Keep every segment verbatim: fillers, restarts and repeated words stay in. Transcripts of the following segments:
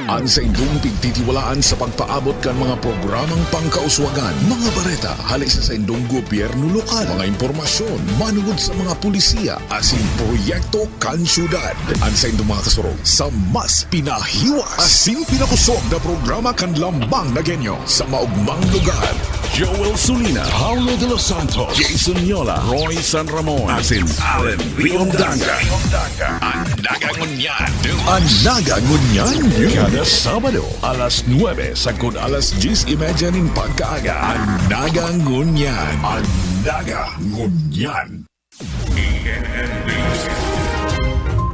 An saindong pigtitiwalaan sa pagpaabot kan mga programang pangkauswagan, mga bareta hali sa saindong gobyerno lokal, mga impormasyon manungod sa mga pulisiya asin proyekto kan syudad. An saindong mga kasurog sa mas pinahiwas asin pinakusog na programa kan Lambang na Genyo sa maugmang lugar. Joel Sulina, Paulo de los Santos, Jason Yola, Roy San Ramon, asin Allen Riondanga. An Naga Ngunyan. An Naga Ngunyan News. Kada Sabado, alas nuebe sagkod alas dyes y media nin pagkaaga. An Naga Ngunyan. An Naga Ngunyan.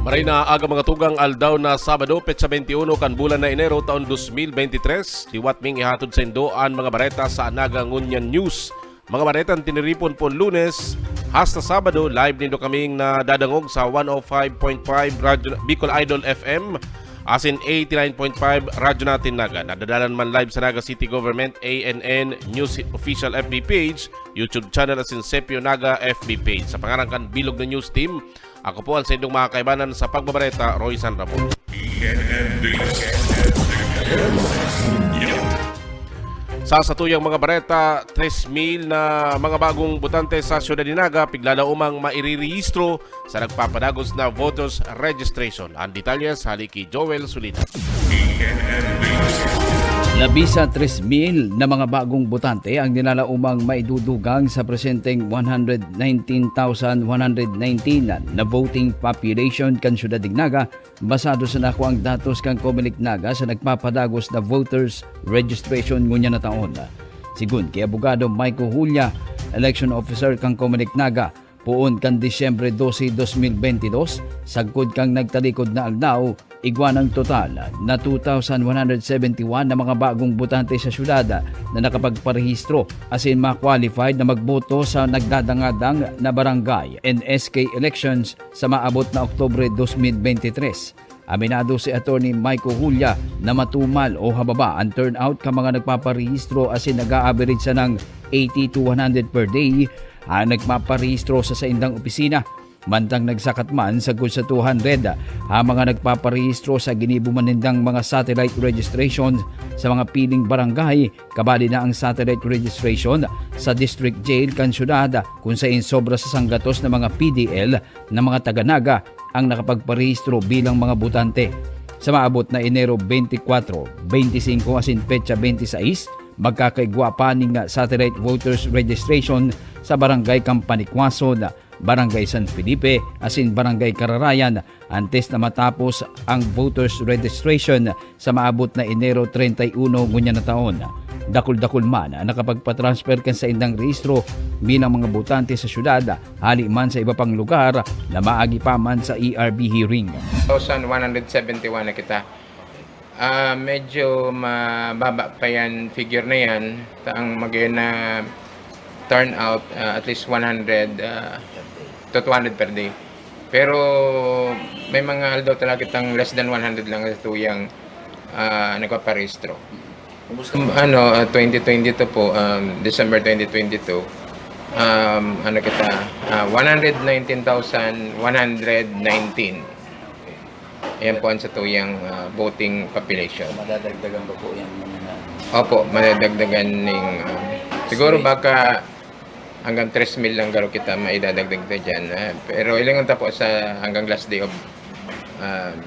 Maray na aga, mga tugang, aldaw na Sabado, petsa twenty-one kan bulan na Enero, taon dos mil bente tres. Liwat ming ihatod saindo an mga bareta sa Naga Ngunyan News. Mga baretang tiniripon poon Lunes hasta Sabado, live nindo kaming nadadangog sa one oh five point five Radyo, Bicol Idol F M, asin eighty-nine point five Radyo Natin Naga. Nadadalan man live sa Naga City Government, A N N News Official F B page, YouTube channel, asin Sepio Naga F B page. Sa pangaran kan bilog na news team, ako po ang saindong mga kaibanan sa pagbabareta, Roy San Ramon. Sa satuyang mga bareta, tres mil na mga bagong botante sa Siyudad nin Naga piglalaomang mairirehistro sa nagpapadagos na voters registration. Ang detalye sa hali ki Joel Sulina. Labi sa tres mil na mga bagong botante ang nilalaomang maidudugang sa presenteng one hundred nineteen thousand one hundred nineteen na voting population kan Siyudad nin Naga, basado sa nakuang datos kan Comelec Naga sa nagpapadagos na voters registration ngunyan na taon. Sigun ki Abogado Michael Julia, election officer kan Comelec Naga, poon kan Disyembre dose, dos mil bente dos, sagkod kan nagtalikod na aldaw, igwa nang total na two thousand one hundred seventy-one na mga bagong botante sa syudad na nakapagparehistro asin ma-qualified na magboto sa nagdadangadang na barangay and S K elections sa maabot na Oktubre dos mil bente tres. Aminado si Attorney Michael Julia na matumal o hababa an turnout kan mga nagpaparehistro asin nag-a-average sanang eighty to one hundred per day an nagpaparehistro sa saindang opisina. Mantang nagsakat man sagkod sa two hundred ang mga nagpaparehistro sa ginibo man nindang mga satellite registration sa mga piling barangay, kabali na ang satellite registration sa district jail kan syudad, kun saen sobra sa sanggatos na mga P D L na mga taga-Naga ang nakapagparehistro bilang mga botante. Sa maabot na Enero twenty-four, twenty-five asin petsa twenty-six, magkakaigwa pa ning satellite voters registration sa Barangay Campanicuason, Barangay San Felipe, asin Barangay Cararayan, antes na matapos ang voters registration sa maabot na Enero treinta y uno ngunyan na taon. Dakul-dakul man ang nakapagpa-transfer kan saindang rehistro bilang mga botante sa syudad, hali man sa iba pang lugar na maagi pa man sa E R B hearing. Thousand one hundred seventy-one na kita. Ah, medyo mababa pa yan, figure na yan. Ta-, ang magayon na turnout, ah, at least one hundred, ah, to two hundred per day. Pero may mga aldaw talaga kitang less than one hundred lang sa tuyang, ah, nagpaparehistro. Kumusta? Ano, ah, twenty twenty-two po, um, December twenty twenty-two, um, ano kita, ah, one hundred nineteen thousand one hundred nineteen. Ayan po ang sa tuyang, ah, voting population. Madadagdagan pa po yan, mga na- Opo, madadagdagan ning, ah, siguro baka hanggang tres mil lang garo kita maidadagdag na dyan, ah, pero ilingon ta po sa hanggang last day of, um,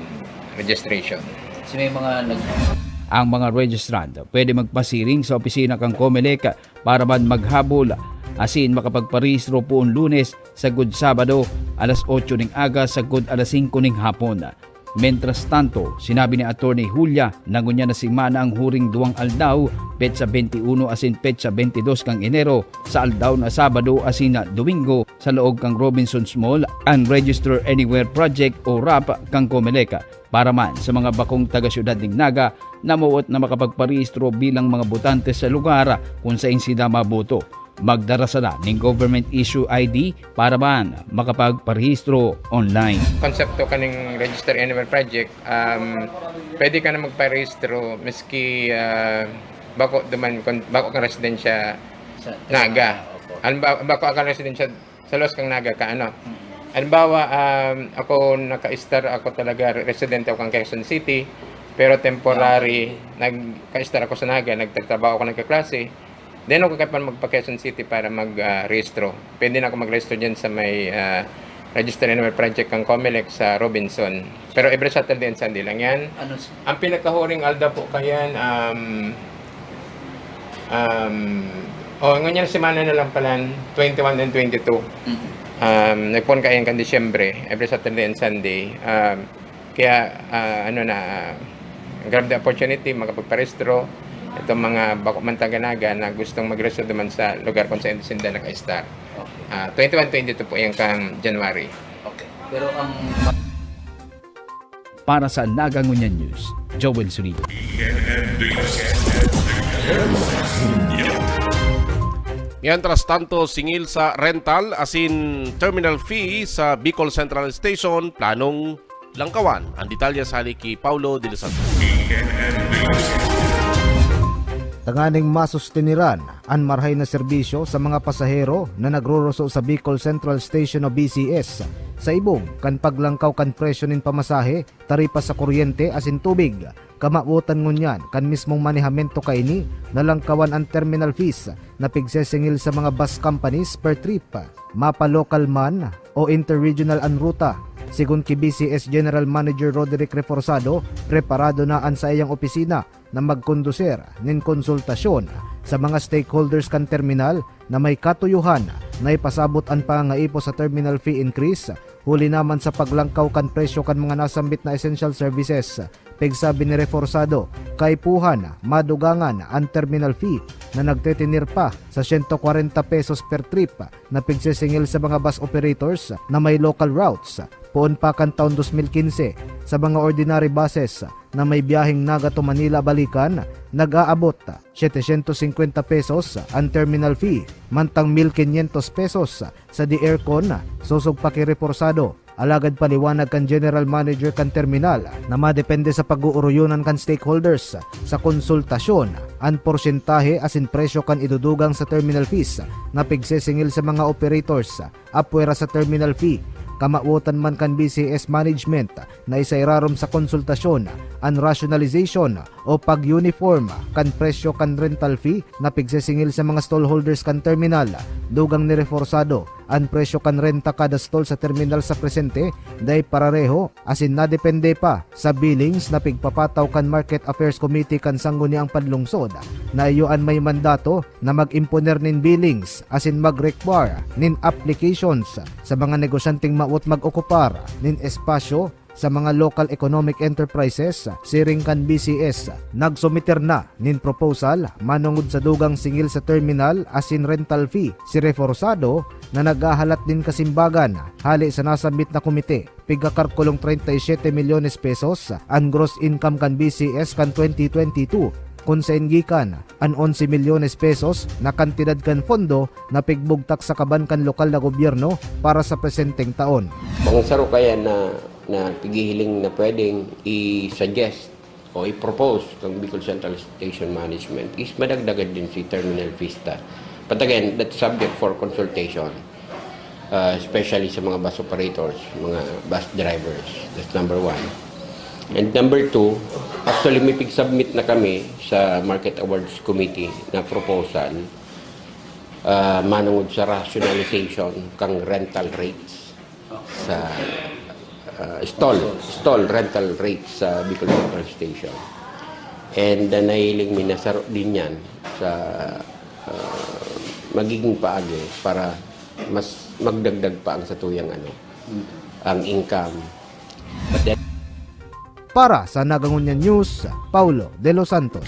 registration. Kasi may mga nag- Ang mga registrant pwede magpasiring sa opisina kan Comelec para man maghabol asin makapagparehistro poon Lunes sagkod Sabado, alas otso ning aga sagkod alas singko ning hapon. Mientras tanto, sinabi ni Attorney Julia na ngunyan na semana ang huring duwang aldaw, petsa twenty-uno asin petsa twenty-dos kan Enero, sa aldaw na Sabado asin na Domingo, sa laog kan Robinsons Mall, ang Register Anywhere Project o rap kan Comelec. Para man sa mga bakong taga-syudad ning Naga na mawot na makapagparehistro bilang mga botante sa lugar kun saen sinda maboto, magdara sana nin government issue I D para man makapagparehistro online. Konsepto kaning Register Anywhere Project, um, pwede ka na magparehistro maski, ah, bako duman, kon-, bako kang residensya Naga. Opo. Halimbawa, bako kang residensya sa lawas kang Naga ka, ano? Mm. Halimbawa, um, ako naka-stay ako talaga, re-, residente ako kang Quezon City. Pero temporary, nagka-start ako sa Naga, nagtatrabaho ako, nagkaklase. Then ako kaya pa magpa-Quezon City para mag, ah, rehistro. Pwede na ako magrehistro dyan sa may, ah, Register Renewal Project kan Comelec sa Robinson. Pero every Saturday and Sunday lang yan. Ano s- Ang pinakahuring aldaw po kayan, um, um, oh, ngunyan semana na lang pala, twenty-one and twenty-two. Mm. Um, nagpon kayan kan Disyembre, every Saturday and Sunday. Um, kaya, ah, ano na, ah, grab the opportunity, makapagparehistro itong mga bako man taga Naga na gustong magrehistro naman sa lugar kung saan sila naka-start. Okay. Ah, twenty-one, twenty-two po yan kang January. Okay. Pero ang Para sa Naga Ngunyan News, Joel Surido. Mientras tanto, singil sa rental asin terminal fee sa Bicol Central Station, planong langkawan. Ang detalye sa hali ki Paulo de los Santos. Tanganing masustiniran an marahay na serbisyo sa mga pasahero na nagroroso sa Bicol Central Station o B C S, sa ibong kan paglangkaw kan presyo nin pamasahe, taripa sa kuryente asin tubig. Kamawotan ngunyan kan mismong manehamento kaini na langkawan an terminal fees na pigsesengil sa mga bus companies per trip. Mapa-local man o interregional an ruta. Sigon ki B C S General Manager Roderick Reforzado, preparado na an saiyang opisina na magkondusir nin konsultasyon sa mga stakeholders kan terminal na may katuyohan na ipasabot an pangangaipo sa terminal fee increase, huli naman sa paglangkaw kan presyo kan mga nasambit na essential services. Pigsabi ni Reforzado, kaipuhan, madugangan an terminal fee na nagtetener pa sa siyento kwarenta pesos per trip na pigsesengil sa mga bus operators na may local routes. Poon pa kan taon dos mil quince, sa mga ordinary buses na may biyaheng Naga to Manila balikan, nag-aabot setecientos cincuenta pesos an terminal fee, mantang mil quinientos pesos sa di aircon, sosog pa ki Reforzado. Alagad paliwanag kan general manager kan terminal na madepende sa pag-uoroyonan kan stakeholders sa konsultasyon an porsyentahe asin presyo kan idudugang sa terminal fees na pigsesengil sa mga operators apwera sa terminal fee. Kamawotan man kan B C S management na isairarom sa konsultasyon an rationalization o pag-uniform kan presyo kan rental fee na pigsesengil sa mga stallholders kan terminal. Dugang ni Reforzado, an presyo kan renta kada stall sa terminal sa presente dai parareho asin nadepende pa sa billings na pigpapataw kan Market Affairs Committee kan Sangguniang Panlungsod na iyo an may mandato na mag-imponer nin billings asin mag-require nin applications sa mga negosyanteng mawot mag-okupar nin espasyo sa mga local economic enterprises siring kan B C S. Nagsumiter na nin proposal manongod sa dugang singil sa terminal asin rental fee si Reforzado na naghahalat nin kasimbagan hale sa nasambit na komite. Pigkakalkulong treinta y siete milyones pesos an gross income kan B C S kan twenty twenty-two, kun saen gikan an onse milyones pesos na kantidad kan pondo na pigbugtak sa kaban kan lokal na gobyerno para sa presenteng taon. Mga saro kaya na, na pighihiling na pwedeng i-suggest o i-propose kang Bicol Central Station Management is madagdagan din si terminal fees ta. But again, that's subject for consultation, uh, especially sa mga bus operators, mga bus drivers. That's number one. And number two, actually may pig-submit na kami sa Market Awards Committee na proposal uh, manungod sa rationalization kang rental rates sa uh, stall stall rental rates sa Bicol Central Station. And uh, nahiling mi na saro din yan sa uh, magiging paagi para mas magdagdag pa ang satuyang ano, ang income. But then, Para sa Naga Ngunyan News, Paulo de los Santos.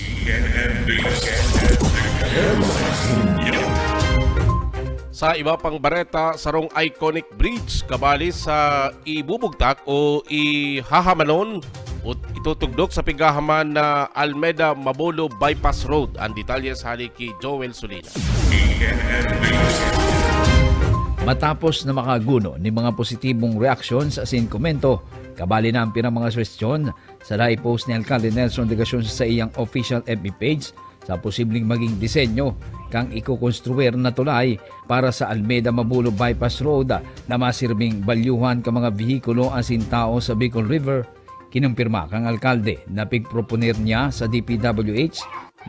Sa iba pang bareta, sarong iconic bridge kabali sa ibubugtak o ihahamanon o itutugdok sa pighahaman na Almeda Mabolo Bypass Road. Ang detalye sa hali ki Joel Solina. Matapos na makaguno nin mga positibong reaksyon sa asin komento, kabali na ang pirang mga suwestyon sa nai-post ni Alkalde Nelson Legacion sa iyang official F B page sa posibleng maging disenyo kan ikokonstruir na tulay para sa Almeda Mabulo Bypass Road na masirbing balyuhan kan mga behikulo asin tao sa Bicol River, Kinumpirma kan alkalde na pigproponer niya sa D P W H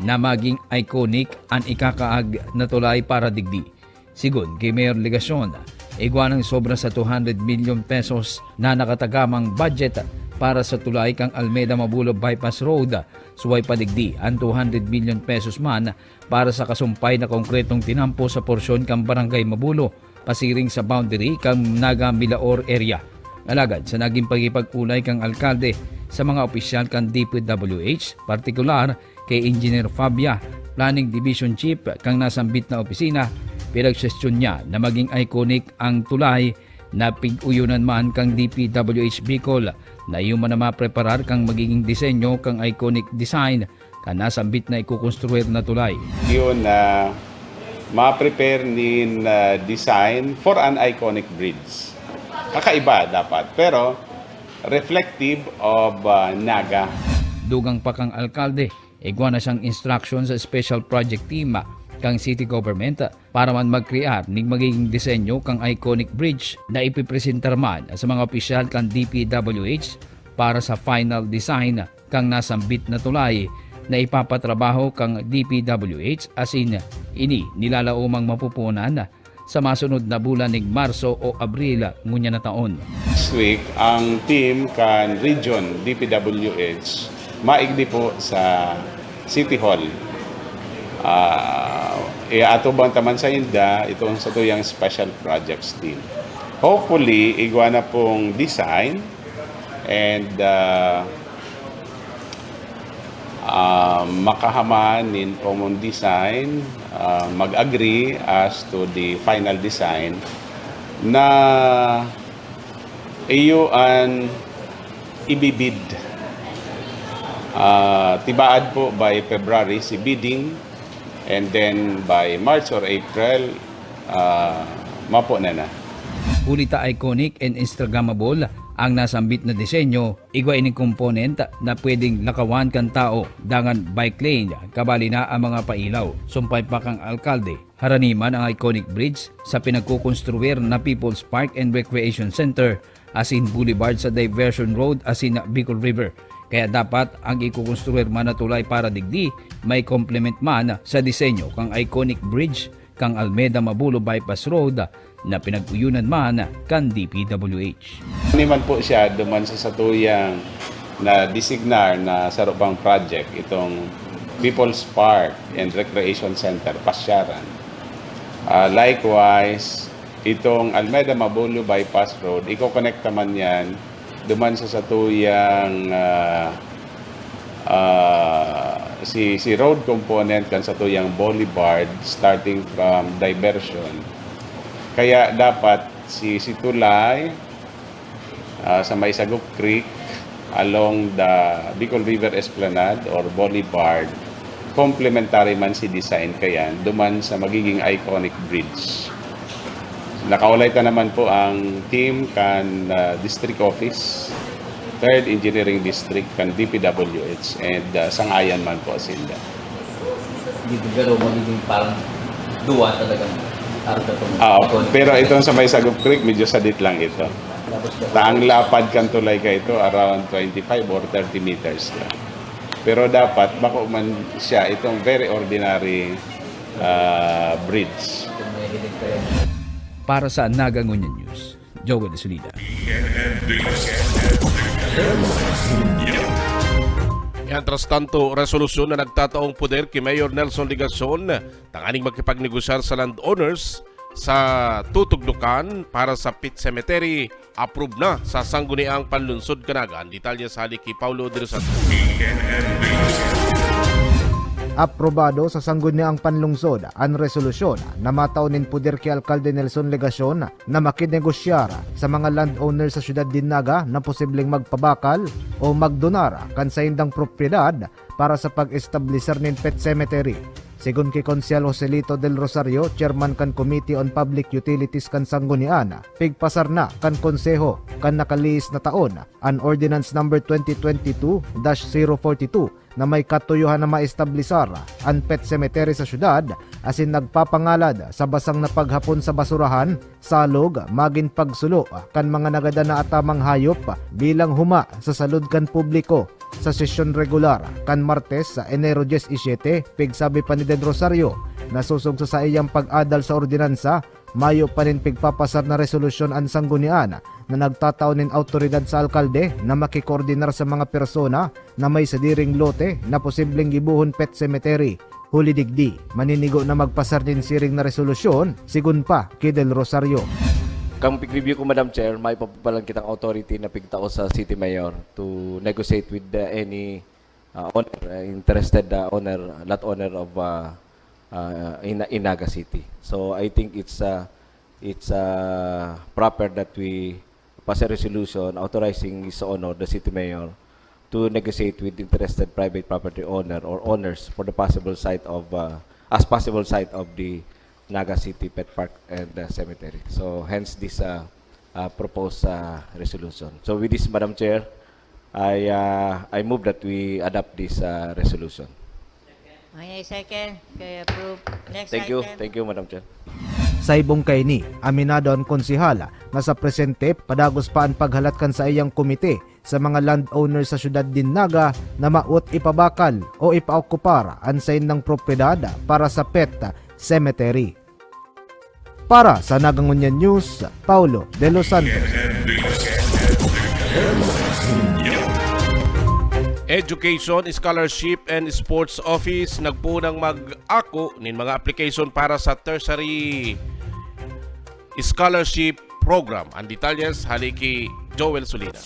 na maging iconic an ikakaag na tulay para digdi. Sigon ki Mayor Legacion, igwa nang sobra sa two hundred million pesos na nakatagamang budget para sa tulay kan Almeda Mabulo Bypass Road, suway pa digdi an two hundred million pesos man para sa kasumpay na konkretong tinampo sa porsyon kan Barangay Mabulo, pasiring sa boundary kan Naga Milaor area. Alagad sa naging pakikipag-ugnayan kan alkalde sa mga opisyal kan D P W H, partikular kay Engineer Fabia, Planning Division Chief kan nasambit na opisina, pinagsuhestyon niya na maging iconic ang tulay na pig-uyonan man kan D P W H Bicol, na iyo man na mapreparar kan magiging disenyo kan iconic design kan nasambit na ikukonstruir na tulay. Yun na ma-prepare nin ah, design for an iconic bridge. Kakaiba dapat, pero reflective of ah, Naga. Dugang pa kan alkalde, igwa na siyang instruction sa special project team kan city government para man mag-create nin magiging disenyo kan iconic bridge na ipipresentar man sa mga opisyal kan D P W H para sa final design kan nasambit na tulay na ipapatrabaho kan D P W H, asin ini nilalaomang mapupunan sa masunod na bulan nin Marso o Abril ngunyan na taon. Next week, ang team kan Region D P W H maigdi po sa City Hall. Ah, iatubang ta man sa inda itong satuyang special projects team. Hopefully, igwa na pong design and ah, ah, makahaman nin common design, ah, mag-agree as to the final design na iyo an ibibid. Ah, tibaad po by February si bidding, and then by March or April, ah, mapo na na. Huli ta iconic and Instagrammable ang nasambit na disenyo, igwa ining component na pwedeng lakawan kan tao dangan bike lane, kabali na ang mga pailaw. Sumpay pa kan alkalde, harani man ang iconic bridge sa pinagkukonstruir na People's Park and Recreation Center asin Boulevard sa Diversion Road asin Bicol River. Kaya dapat ang ikukonstruir man na tulay para digdi may complement man sa disenyo kan iconic bridge kan Almeda Mabulo Bypass Road na pinag-uyonan man kan D P W H. Ini man po siya duman sa satuyang na designar na saro pang project, itong People's Park and Recreation Center, Pasyaran. Ah, likewise, itong Almeda Mabulo Bypass Road, iko-connect naman yan duman sa satuyang ah, ah, si, si road component kan satuyang boulevard starting from diversion. Kaya dapat si, si tulay ah, sa may Sagop Creek along the Bicol River Esplanade or Boulevard, complementary man si design kayan duman sa magiging iconic bridge. Nakaulay ta naman po ang team kan ah, District Office, Third Engineering District kan D P W H, and ah, sangayan man po sinda. Dito pero magiging parang duwa talagang arda tong Ah, iconic. Pero itong sa may Sagop Creek, medyo sadit lang ito. Tapos Ta ang lapad kan tulay ka ito, around twenty-five or thirty meters lang. Pero dapat, bako man siya, itong very ordinary ah, bridge. Kung may hiling kayo. Para sa Naga Ngunyan News, Joel Solida. Mientras tanto, resolusyon na nagtataong poder ki Mayor Nelson Legacion tanganing makipagnegosyar sa landowners sa tutugdukan para sa pet cemetery, approve na sa Sangguniang Panlungsod kan Naga. Ang detalye sa hali ki Paulo de los Santos. Aprobado sa Sangguniang Panlungsod an resolusyon na matao nin poder ki Alkalde Nelson Legacion na makinegosyar sa mga landowner sa siyudad nin Naga na posibleng magpabakal o magdonar kan saindang propiedad para sa pag-establisar nin pet cemetery. Segun ki Konsehal Joselito Del Rosario, chairman kan Committee on Public Utilities kan Sanggunian, pigpasar na kan Konseho kan nakalihis na taon an Ordinance Number twenty twenty-two dash zero forty-two na may katuyohan na maestablisar an pet cemetery sa syudad asin nagpapangalad sa basang na paghapon sa basurahan, salog, magin pagsulo kan mga nagadan na atamang hayop bilang huma sa salud kan publiko. Sa sesyon regular kan Martes sa Enero diecisiete, pigsabi pa ni Del Rosario na sosog sa saiyang pag-adal sa ordinansa, mayo pa nin pigpapasar na resolusyon an sanggunian na nagtatao nin awtoridad sa alkalde na makikoordinar sa mga persona na may sadiring lote na posibleng gibohon pet cemetery. Huli digdi, maninigo na magpasar nin siring na resolusyon, sigon pa ki Del Rosario. Kan pag-review ko, Madam Chair, may pa pa lang kitang authority na pigtao sa City Mayor to negotiate with the, any, uh, owner, uh, interested, uh, owner, lot owner of, uh, uh, in, in Naga City. So I think it's, uh, it's, uh, proper that we pass a resolution authorizing His Honor, the City Mayor, to negotiate with interested private property owner or owners for the possible site of, uh, as possible site of the Naga City Pet Park and, uh, Cemetery. So hence this, uh, uh, proposed, uh, resolution. So with this, Madam Chair, I, uh, I move that we adopt this, uh, resolution. Okay, second. Okay, approve. Next Thank you. item. Thank you, Madam Chair. Sa ibong kaini, aminado an konsehal na sa presente padagos pa an paghalat kan saiyang komite sa mga landowner sa syudad nin Naga na maot ipabakal o ipaokupar an saindang propiedad para sa pet cemetery. Para sa Nagangunyan News, Paulo de los Santos. Education, Scholarship and Sports Office nagpoon mag-ako nin mga application para sa tertiary scholarship program. Ang detalyes hali ki Joel Solina.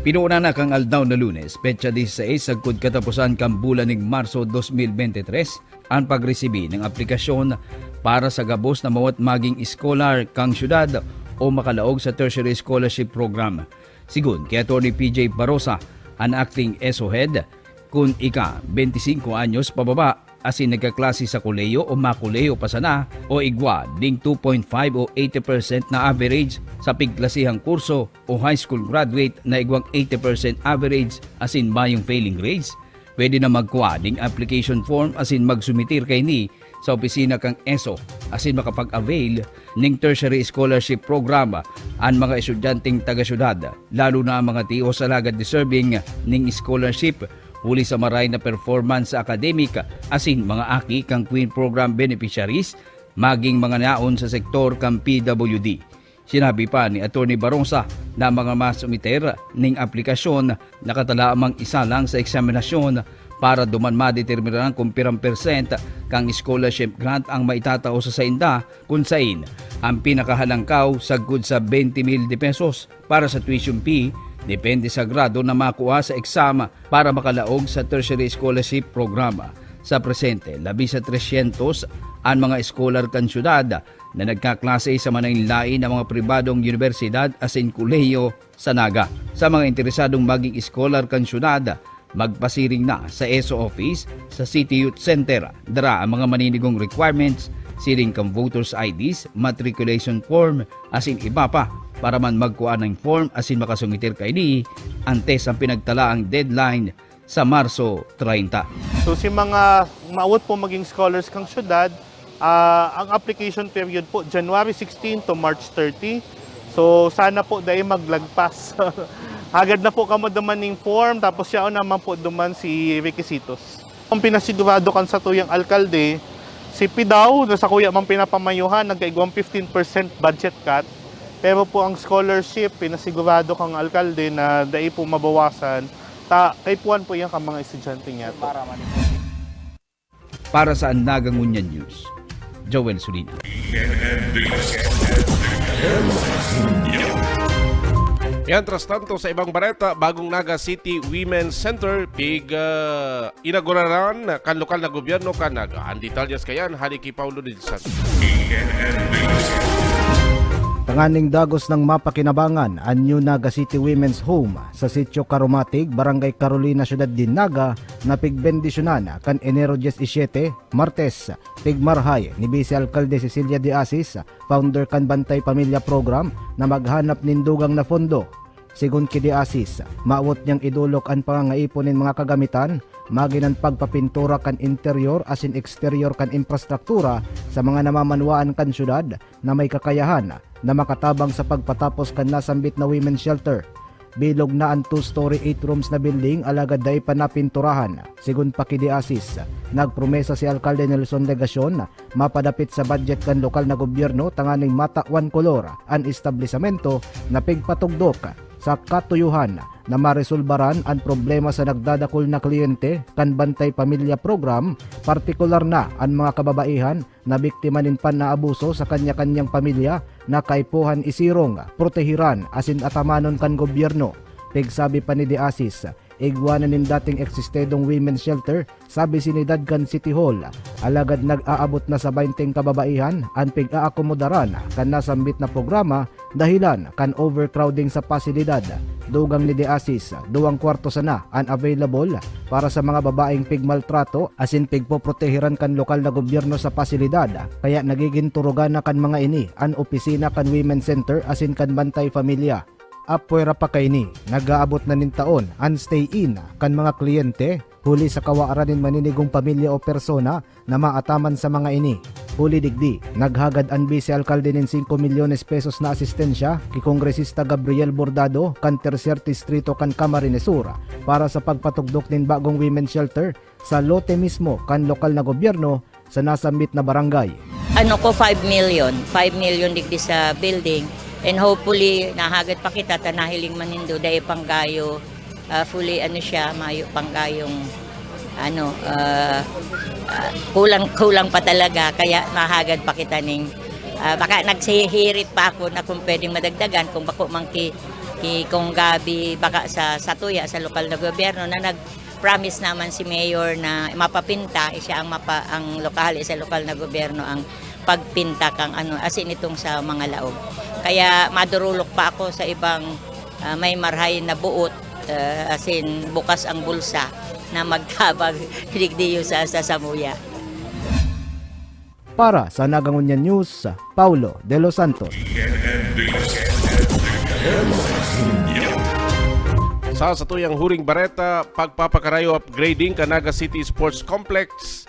Pinuunan na kan aldaw na Lunes, petsa dieciséis, sagkod kataposan kan bulan ning Marso dos mil bente tres, an pagresibi nin aplikasyon para sa gabos na mawot magin scholar kan syudad o makalaog sa tertiary scholarship program. Sigon ki Attorney P J Barosa, an acting ESO head, kun ika bente singko anyos pababa asin nagkaklase sa kolehiyo o makolehiyo pa sana o igwa ning two point five o eighty percent na average sa pigklasehang kurso o high school graduate na igwang eighty percent average asin mayong failing grades, pwede na magkua ning application form asin magsumitir kaini sa opisina kan ESO asin makapag-avail ning tertiary scholarship program an mga estudyanteng taga-syudad, lalo na an mga tios alagad deserving ning scholarship huli sa maray na performance sa academic asin mga aki kan Queen Program beneficiaries, maging mga naon sa sektor kan P W D. Sinabi pa ni Attorney Barosa na mga masumiter ning aplikasyon nakatalaan mang isalang sa eksaminasyon para duman madeterminan kun pirang percent kan scholarship grant ang maitatao sa sainda, kun sain an pinakahalangkaw sagkod sa bente mil de pesos para sa tuition fee, depende sa grado na makua sa exam para makalaog sa tertiary scholarship program. Sa presente, labi sa tresyentos an mga eskolar kan syudad na nagkaklase sa manlaen-laen na mga pribadong unibersidad asin kolehiyo sa Naga. Sa mga interesadong magin eskolar kan syudad, magpasiring na sa ESO office, sa City Youth Center. Dara ang mga maninigong requirements, siring kan voters I Ds, matriculation form, asin iba pa, para man magkua nin form asin makasumitir kaini antes an pinagtalaang deadline sa Marso treinta. So, si mga maawot po maging scholars kan syudad, ah, ang application period po, January sixteen to March thirty. So, sana po dai maglagpas. Hagad na po kamo duman ning form, tapos yaon naman po duman si requisitos. Ang pinasigurado kan satuyang alkalde, si PDAW, na sakuya mang pinapamayuhan, nagkaigwang fifteen percent budget cut. Pero po ang scholarship, pinasigurado kang alkalde na dai po mabawasan. Ta, kaipuhan po yan kan mga estudyante niya to. Para sa Nagangunyan News, Joel Solina. Mientras tanto, sa ibang bareta, bagong Naga City Women's Center, pig, ah, inauguraran kan lokal na gobyerno kan Naga. Ang detalyes kayan, hali ki Paulo de Santos. Tanganing dagos nang mapakinabangan an New Naga City Women's Home sa Sitio Karumatig, Barangay Carolina, Syudad nin Naga, na pigbendisyonan kan Enero diecisiete, Martes, pigmarahay ni Vice Alkalde Cecilia de Asis, founder kan Bantay Pamilya Program, na maghanap nin dugang na pondo. Sigon ki De Asis, mawot niyang idolok an pangangaipo nin mga kagamitan, magin an pagpapintura kan interior asin exterior kan infrastruktura sa mga namamanwaan kan syudad na may kakayahan na makatabang sa pagpatapos kan nasambit na women's shelter. Bilog na an two-story, eight rooms na building, alagad dai pa napinturahan. Sigon pa ki De Asis, nagpromesa si Alkalde Nelson Legacion mapadapit sa budget kan lokal na gobyerno tanganing matawan kolor an establisamento na pigpatugdok sa katuyohan na maresolbaran an problema sa nagdadakul na kliyente kan Bantay Pamilya Program, partikular na an mga kababaihan na biktima nin panaabuso sa kanya-kanyang pamilya na kaipuhan isirong, protehiran asin atamanon kan gobyerno. Pigsabi pa ni De Asis, igwa na nin dating eksistedong women's shelter sa bisinidad kan City Hall, alagad nag-aabot na sa baynte kababaihan an pig-aakomodaran kan nasambit na programa dahilan kan overcrowding sa pasilidad. Dugang ni De Asis, duwang kwarto sana an available para sa mga babaeng pigmaltrato asin pigpoprotehiran kan lokal na gobyerno sa pasilidad, kaya nagigin turugan na kan mga ini an opisina kan Women's Center asin kan Bantay Pamilya. Apwera pa kaini, nag-aabot na nin taon an stay-in kan mga kliyente huli sa kawaran nin maninigong pamilya o persona na maataman sa mga ini. Huli digdi, naghagad an Bise Alkalde nin singko milyones pesos na asistensya ki Kongresista Gabriel Bordado kan Tercer Distrito kan Camarines Sur para sa pagpatugdok nin bagong women's shelter sa lote mismo kan lokal na gobyerno sa nasambit na barangay. Ano ko, five million, five million digdi sa building, and hopefully nahagad pa kita ta nahiling man nindo, dai panggayo, ah, fully ano siya, mayo pang gayong ano, ah, ah, kulang, kulang pa talaga, kaya mahagad pa kita ning, ah, baka naghihirit pa ako na kung pwedeng madagdagan, kung bako man ki, ki Kong Gabi, baka sa, sa tuya, sa lokal na gobyerno na nag-promise naman si Mayor na mapapinta, eh, siya ang mapa-, ang lokal, eh, sa lokal na gobyerno ang pagpinta kang ano, asin itong sa mga laog. Kaya madurulok pa ako sa ibang, ah, may marhay na buot, ah, asin bukas ang bulsa na magtabag digdiyo sa, sa samuya. Para sa Nagangunyan News, Paulo de los Santos. Sa satuyang huring bareta, pagpapakarayo upgrading kan Naga City Sports Complex,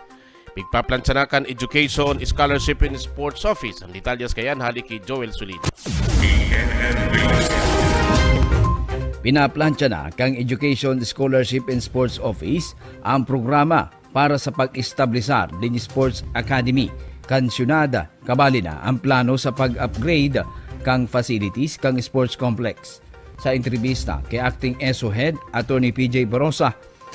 pigpaplansya na kan Education, Scholarship and Sports Office. Ang detalyes kayan hali ki Joel Solid. Pinaplansya na kan Education, Scholarship and Sports Office ang programa para sa pag-establisar nin Sports Academy kan syudad. Kabali na ang plano sa pag-upgrade kan facilities kan sports complex. Sa entrevista ki Acting ESO Head Attorney P J Barosa,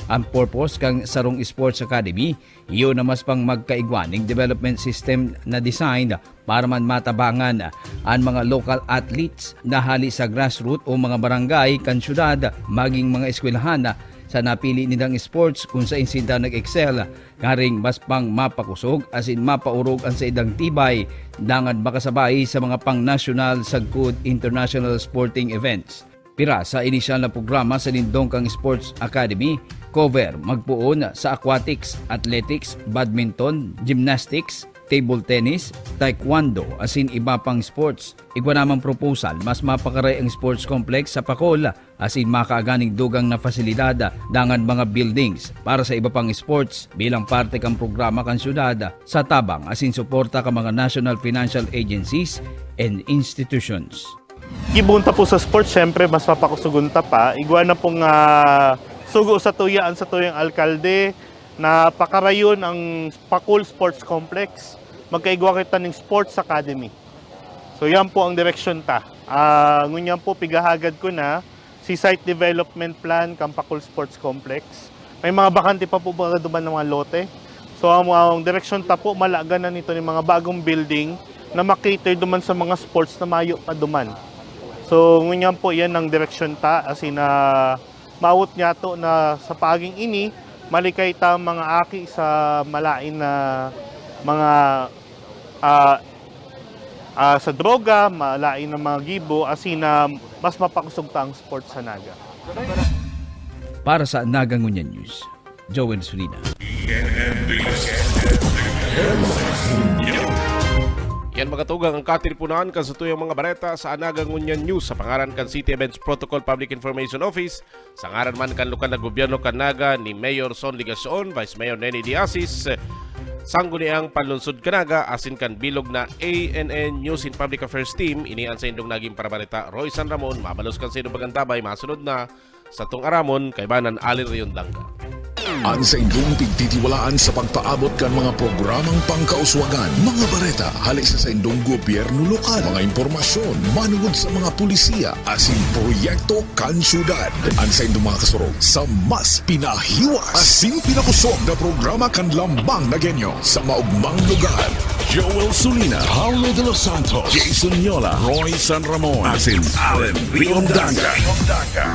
ang purpose kan sarong sports academy iyo na mas pang magkaigwa nin development system na designed para man matabangan an mga local athletes na hali sa grassroot o mga barangay kan syudad, maging mga eskwelahan sa napili nindang sports kun saen sinda nag-excel, ngaring mas pang mapakosog asin mapaorog an saindang tibay dangan makasabay sa mga pang-nasyonal sagkod international sporting events. Pira sa inisyal na programa sa nindong kan Sports Academy cover magpoon sa aquatics, athletics, badminton, gymnastics, table tennis, taekwondo, asin iba pang sports. Igwa namang proposal, mas mapakaray ang sports complex sa Pacol, asin makaaga nin dugang na pasilidad dangan mga buildings para sa iba pang sports bilang parte kan programa kan syudad sa tabang asin suporta kan mga national financial agencies and institutions. Gibohon ta po sa sports, syempre, mas papakusugon ta pa. Igwa na pong, ah, sugo sa tuya an satuyang alkalde na pakarayon ang Pacol Sports Complex. Magkaigwa kita ning Sports Academy. So, yan po ang direksyon ta. Ah, ngunyan po, pigahagad ko na si site development plan kan Pacol Sports Complex. May mga bakante pa po ba duman ng mga lote. So, ang, ang direksyon ta po, malagan na nito ng mga bagong building na makater duman sa mga sports na mayo pa duman. So, ngunyan po, yan ang direksyon ta, as in, ah, mawot niya to na sa paging ini, malikay ta mga aki sa malain na mga, ah, ah, sa droga, malain na mga gibo, as in, ah, mas mapakusog ta ang sports sa Naga. Para sa Naga Ngunyan News, Joel Sulina. Yan, mga tugang, ang katiripunan kan satuyang mga bareta sa Anaga Ngunyan News sa pangaran kan City Events Protocol Public Information Office, sa ngaran man kan lokal na gobyerno kan Naga ni Mayor Son Legacion, Vice Mayor Neni Diasis, Sangguniang Panlunsod kan Naga, asin kan bilog na A N N News and Public Affairs Team, ini an saindong naging parabareta, Roy San Ramon. Mabalos kan saindong pag-antabay, masunod na satong aramon, kaibanan Alin Riondanga. Ang saindong pigtitiwalaan sa pagpaabot kan mga programang pangkauswagan, mga bareta hali sa saindong gobyerno lokal, mga impormasyon manungod sa mga pulisiya asin proyekto kan syudad. Ang saindong mga kasurog sa mas pinahiwas asin pinakusog na programa kan Lambang Nagenyo sa maugmang lugar. Joel Sulina, Paulo de los Santos, Jason Yola, Roy San Ramon, asin Allen Riondanga.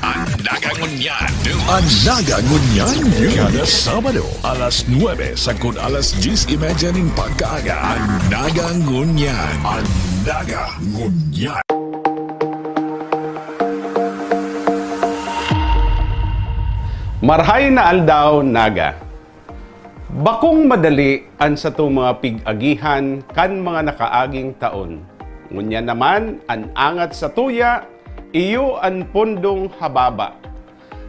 Ang Naga Ngunyan News. Ang Naga Ngunyan News. Kada Sabado, alas nuebe sagkod alas dyes y media nin pagkaaga. Ang Naga Ngunyan. Ang Naga Ngunyan. Marhay na aldaw, Naga. Bakong madali an satong mga pig-agihan kan mga nakaaging taon. Ngunyan naman, an angat satuya, iyo an pondong hababa.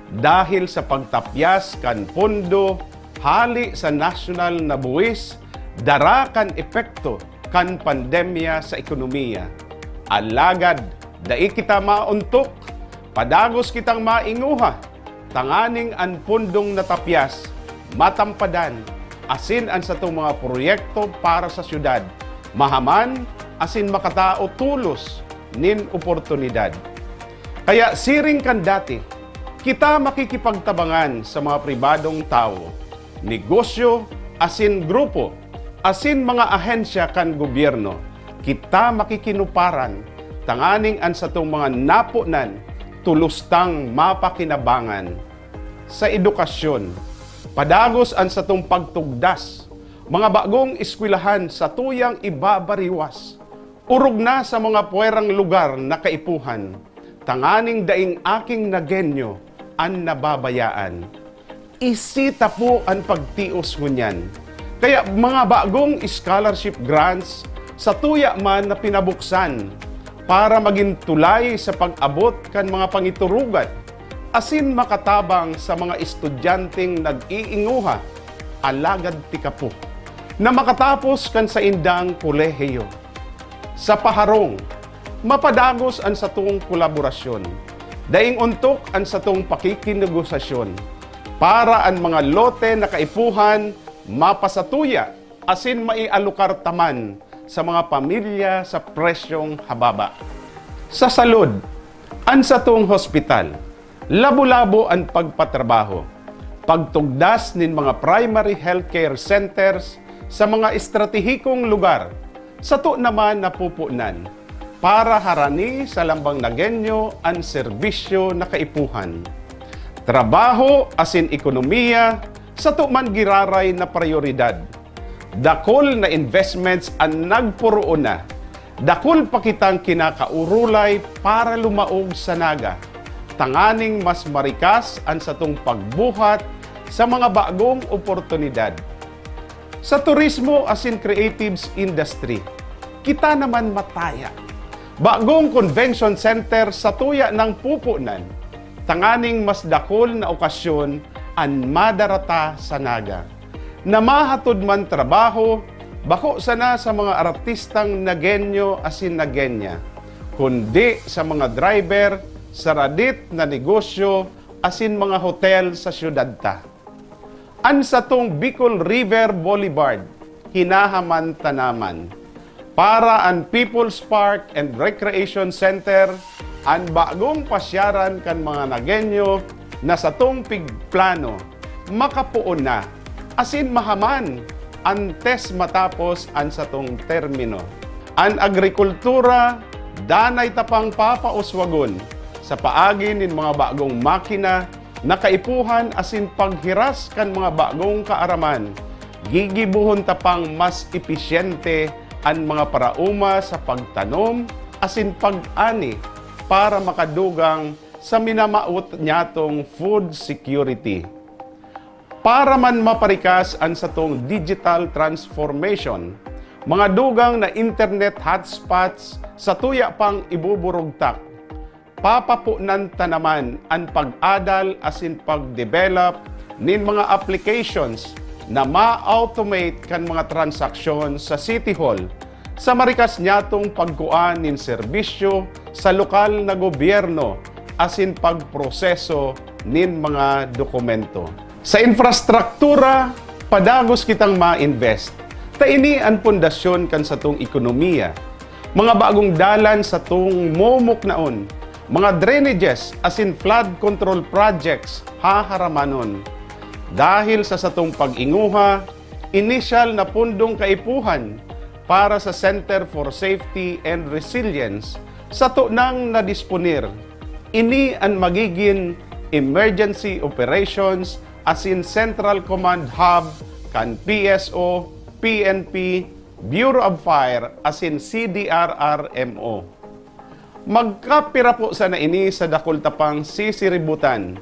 Dahil sa pagtapyas kan pondo hali sa nasyonal na buwis, dara kan epekto kan pandemya sa ekonomiya. Alagad dai kita maontok, padagos kitang mainguha, tanganing an pondong natapyas matampadan, asin an satong mga proyekto para sa syudad mahaman asin makatao tolos nin oportunidad. Kaya siring kan dati, kita makikipagtabangan sa mga pribadong tawo, negosyo, asin grupo, asin mga ahensya kan gobyerno. Kita makikinuparan tanganing an satong mga naponan tolos tang mapakinabangan. Sa edukasyon, padagos an satong pagtugdas, mga bagong eskwelahan satuyang ibabariwas, orog na sa mga puwerang lugar na kaipuhan, tanganing daing aking Nagenyo an nababayaan. Isi ta po an pagtios ngunyan. Kaya mga bagong scholarship grants, satuya man na pinabuksan para magin tulay sa pag-abot kan mga pangiturugan asin makatabang sa mga estudyanteng nag-iinguha, alagad tikapo, na makatapos kan saindang kolehiyo. Sa paharong, mapadagos an satong kolaborasyon. Daing ontok an satong pakikinegosasyon para an mga lote na kaipuhan mapasatuya asin maialokar ta man sa mga pamilya sa presyong hababa. Sa salud, an satong hospital, labo-labo an pagpatrabaho, pagtugdas nin mga primary healthcare centers sa mga estratehikong lugar, sato naman napupunan para harani sa Lambang Nagenyo an serbisyo na kaipuhan. Trabaho asin ekonomiya, sato man giraray na prayoridad. Dakul na investments an nagporoon na. Dakul pa kitang kinakaurulay para lumaog sa Naga, tanganing mas marikas an satong pagbuhat sa mga bagong oportunidad. Sa turismo asin creatives industry, kita naman mataya. Bagong convention center satuya nang pupunan, tanganing mas dakul na okasyon an madara ta sa Naga, na mahatod man trabaho, bako sana sa mga artistang Nagenyo asin Nagenya, kundi sa mga driver sa radit na negosyo asin mga hotel sa syudad ta. An satong Bicol River Boulevard, hinahaman ta naman. Para an People's Park and Recreation Center, an bagong pasyaran kan mga Nagenyo na satong pigplano, makapoon na, asin mahaman antes matapos an satong termino. An agrikultura, danay ta pang papauswagon sa paagi nin mga bagong makina na kaipuhan asin paghiras kan mga bagong kaaraman, gigibohon ta pang mas episyente an mga paraoma sa pagtanom asin pag-ani para makadugang sa minamawot nyatong food security. Para man maparikas an satong digital transformation, Mga dugang na internet hotspots sa tuya pang ibuburugtak. Papapunan ta naman an pag-adal asin pag-develop nin mga applications na ma-automate kan mga transaksyon sa City Hall sa marikas nyatong pagkua nin serbisyo sa lokal na gobyerno asin pagproseso nin mga dokumento. Sa infrastruktura, padagos kitang ma-invest, ta ini an pundasyon kan satong ekonomiya. Mga bagong dalan satong mumuknaon, mga drainages asin flood control projects haharamanon. Dahil sa satong pag-inguha, inisyal na pundong kaipuhan para sa Center for Safety and Resilience sato nang nadisponer. Ini an magigin emergency operations asin central command hub kan P S O, P N P, Bureau of Fire asin C D R R M O. Magkapira po sana ini sa dakul ta pang sisiributan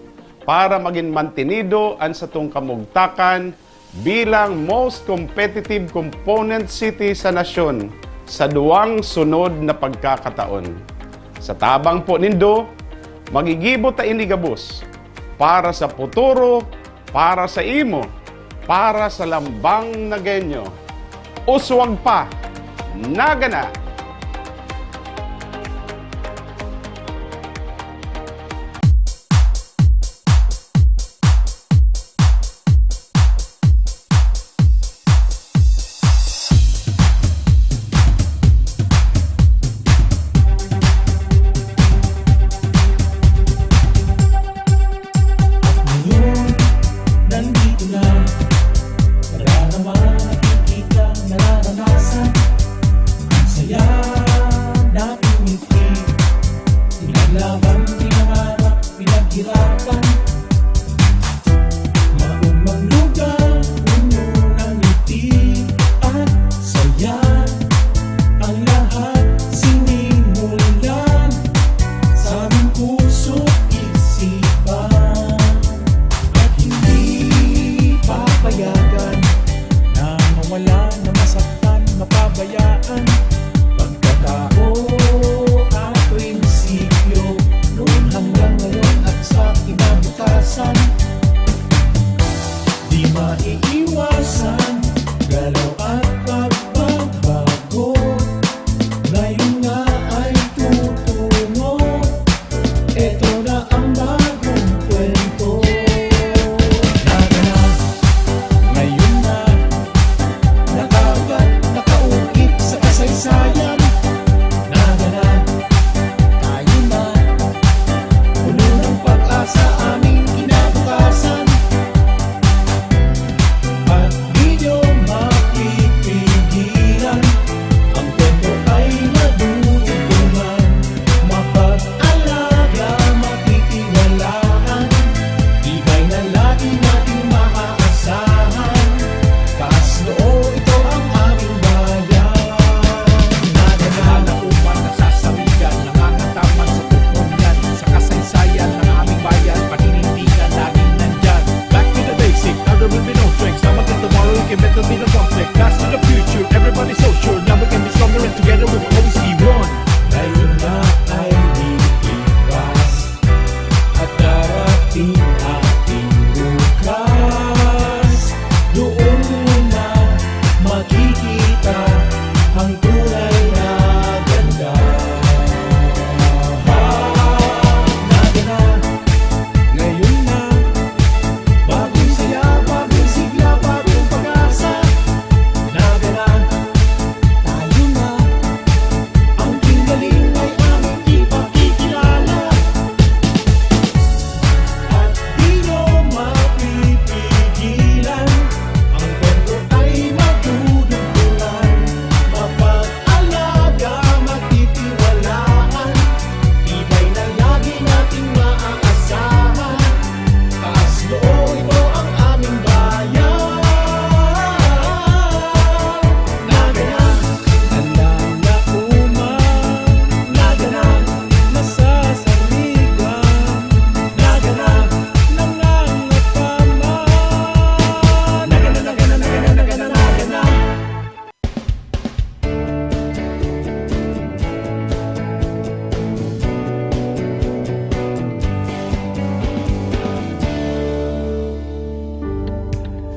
para magin mantinido an satong kamugtakan bilang most competitive component city sa nasyon sa duwang sunod na pagkakataon. Sa tabang po nindo, magigibo ta ini gabos para sa puturo, para sa imo, para sa lambang na genyo. Uswag pa! Nagana! At ngayon, nandito na. Nadarama, nakikita, nararanasan. Ang saya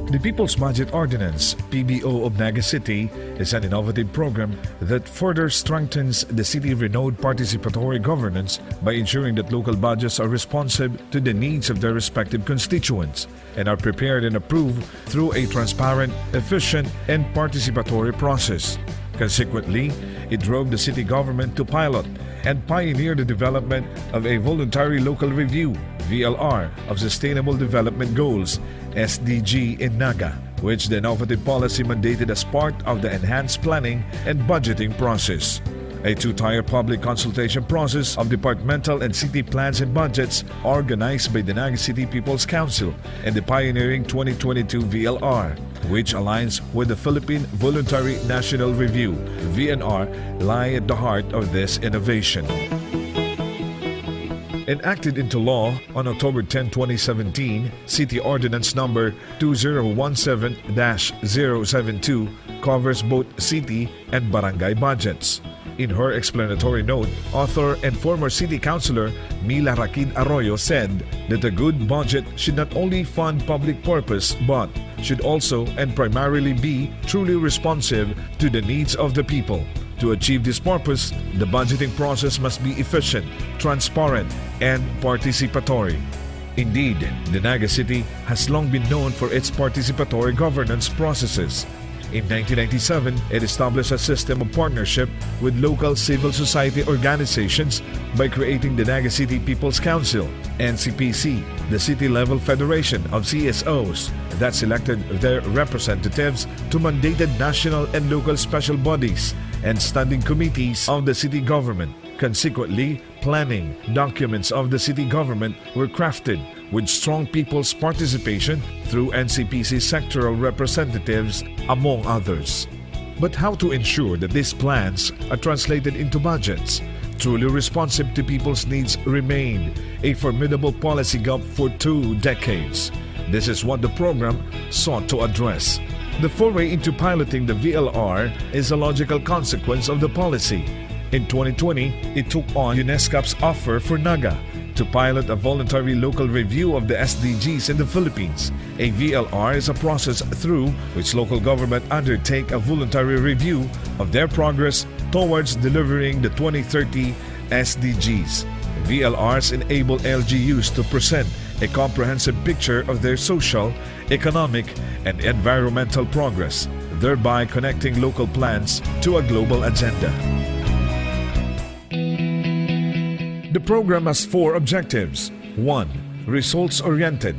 The People's Budget Ordinance, P B O of Naga City, is an innovative program that further strengthens the city-renowned participatory governance by ensuring that local budgets are responsive to the needs of their respective constituents and are prepared and approved through a transparent, efficient, and participatory process. Consequently, it drove the city government to pilot and pioneer the development of a voluntary local review, V L R, of Sustainable Development Goals, S D G, in Naga, which the innovative policy mandated as part of the enhanced planning and budgeting process. A two-tier public consultation process of departmental and city plans and budgets organized by the Naga City People's Council and the pioneering twenty twenty-two V L R, which aligns with the Philippine Voluntary National Review, V N R, lie at the heart of this innovation. Enacted into law on October ten, twenty seventeen, City Ordinance Number two zero one seven dash zero seven two covers both city and barangay budgets. In her explanatory note, author and former city councilor Mila Rakid Arroyo said that a good budget should not only fund public purpose but should also and primarily be truly responsive to the needs of the people. To achieve this purpose, the budgeting process must be efficient, transparent, and participatory. Indeed, the Naga City has long been known for its participatory governance processes. In nineteen ninety-seven, it established a system of partnership with local civil society organizations by creating the Naga City People's Council, N C P C, the city-level federation of C S Os that selected their representatives to mandated national and local special bodies and standing committees of the city government. Consequently, planning documents of the city government were crafted with strong people's participation through N C P C sectoral representatives, among others. But how to ensure that these plans are translated into budgets truly responsive to people's needs remained a formidable policy gap for two decades. This is what the program sought to address. The foray into piloting the V L R is a logical consequence of the policy. In twenty twenty, it took on UNESCAP's offer for Naga to pilot a voluntary local review of the S D Gs in the Philippines. A V L R is a process through which local government undertake a voluntary review of their progress towards delivering the twenty thirty S D Gs. V L Rs enable L G Us to present a comprehensive picture of their social, economic, and environmental progress, thereby connecting local plans to a global agenda. The program has four objectives. One, results-oriented.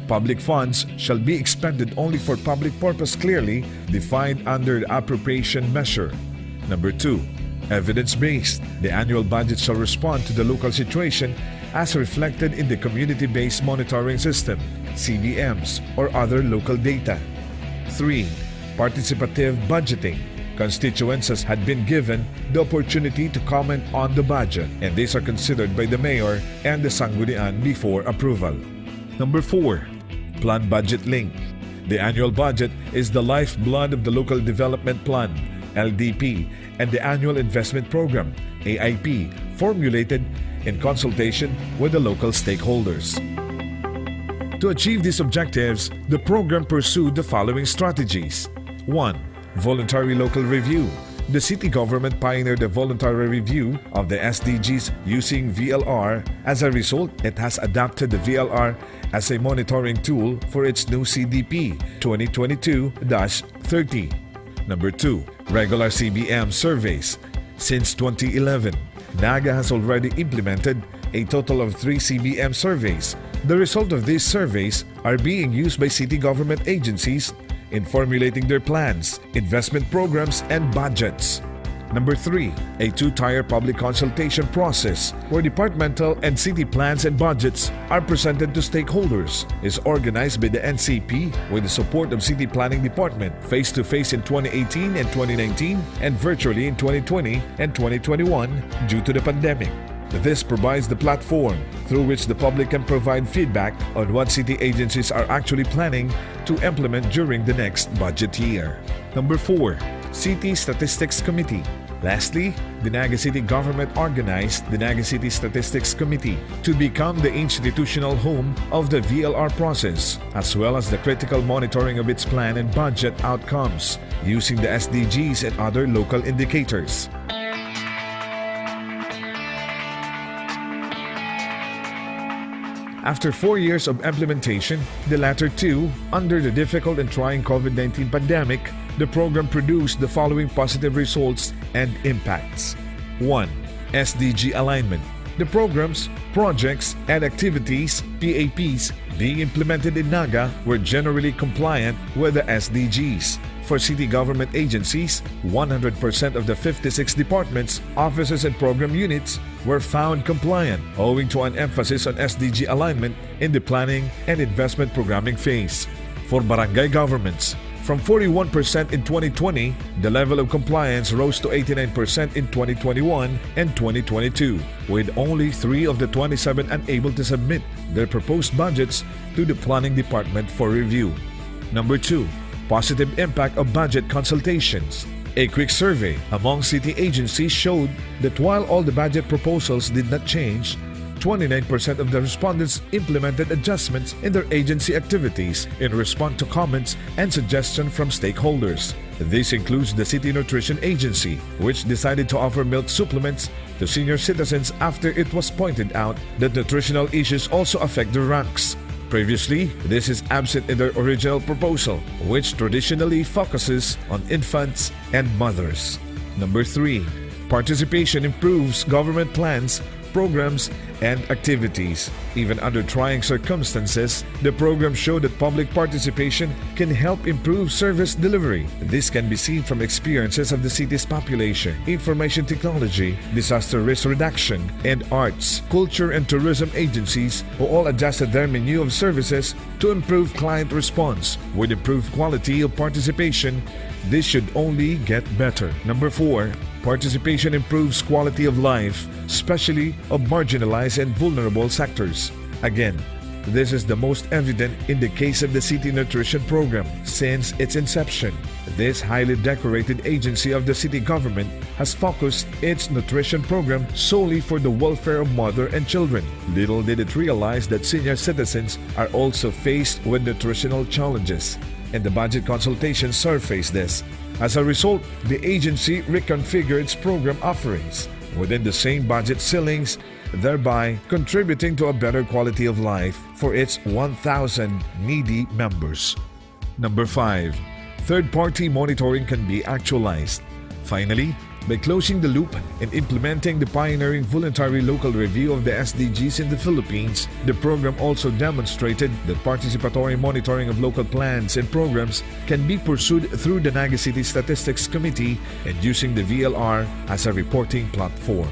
Public funds shall be expended only for public purpose clearly defined under the appropriation measure. Number two, evidence-based. The annual budget shall respond to the local situation as reflected in the community-based monitoring system, C B Ms, or other local data. Three, participative budgeting. Constituents had been given the opportunity to comment on the budget, and these are considered by the mayor and the sanggunian before approval. Number four, plan budget link. The annual budget is the lifeblood of the local development plan, L D P, and the annual investment program, A I P, formulated in consultation with the local stakeholders. To achieve these objectives, the program pursued the following strategies. One, voluntary local review. The city government pioneered a voluntary review of the S D Gs using V L R. As a result, it has adopted the V L R as a monitoring tool for its new C D P twenty twenty-two dash thirty. Number two, regular C B M surveys. Since twenty eleven, Naga has already implemented a total of three C B M surveys. The result of these surveys are being used by city government agencies in formulating their plans, investment programs, and budgets. Number three, a two-tier public consultation process where departmental and city plans and budgets are presented to stakeholders is organized by the N C P with the support of City Planning Department, face-to-face in twenty eighteen and twenty nineteen and virtually in twenty twenty and twenty twenty-one due to the pandemic. This provides the platform through which the public can provide feedback on what city agencies are actually planning to implement during the next budget year. Number four, City Statistics Committee. Lastly, the Naga City government organized the Naga City Statistics Committee to become the institutional home of the V L R process, as well as the critical monitoring of its plan and budget outcomes, using the S D Gs and other local indicators. After four years of implementation, the latter two, under the difficult and trying COVID nineteen pandemic, the program produced the following positive results and impacts. One, S D G alignment. The programs, projects, and activities, P A Ps, being implemented in Naga were generally compliant with the S D Gs. For city government agencies, one hundred percent of the fifty-six departments, offices, and program units were found compliant owing to an emphasis on S D G alignment in the planning and investment programming phase. For barangay governments, from forty-one percent in twenty twenty, the level of compliance rose to eighty-nine percent in twenty twenty-one and twenty twenty-two, with only three of the twenty-seven unable to submit their proposed budgets to the planning department for review. Number two, positive impact of budget consultations. A quick survey among city agencies showed that while all the budget proposals did not change, twenty-nine percent of the respondents implemented adjustments in their agency activities in response to comments and suggestions from stakeholders. This includes the City Nutrition Agency, which decided to offer milk supplements to senior citizens after it was pointed out that nutritional issues also affect their ranks. Previously, this is absent in their original proposal, which traditionally focuses on infants and mothers. Number three, participation improves government plans, programs, and activities. Even under trying circumstances, the program showed that public participation can help improve service delivery. This can be seen from experiences of the city's population, information technology, disaster risk reduction, and arts, culture, and tourism agencies, who all adjusted their menu of services to improve client response. With improved quality of participation, this should only get better. Number four, participation improves quality of life, especially of marginalized and vulnerable sectors. Again, this is the most evident in the case of the City Nutrition Program. Since its inception, this highly decorated agency of the city government has focused its nutrition program solely for the welfare of mother and children. Little did it realize that senior citizens are also faced with nutritional challenges, and the budget consultation surfaced this. As a result, the agency reconfigured its program offerings within the same budget ceilings, thereby contributing to a better quality of life for its one thousand needy members. Number five, third-party monitoring can be actualized. Finally, by closing the loop and implementing the pioneering voluntary local review of the S D Gs in the Philippines, the program also demonstrated that participatory monitoring of local plans and programs can be pursued through the Naga City Statistics Committee and using the V L R as a reporting platform.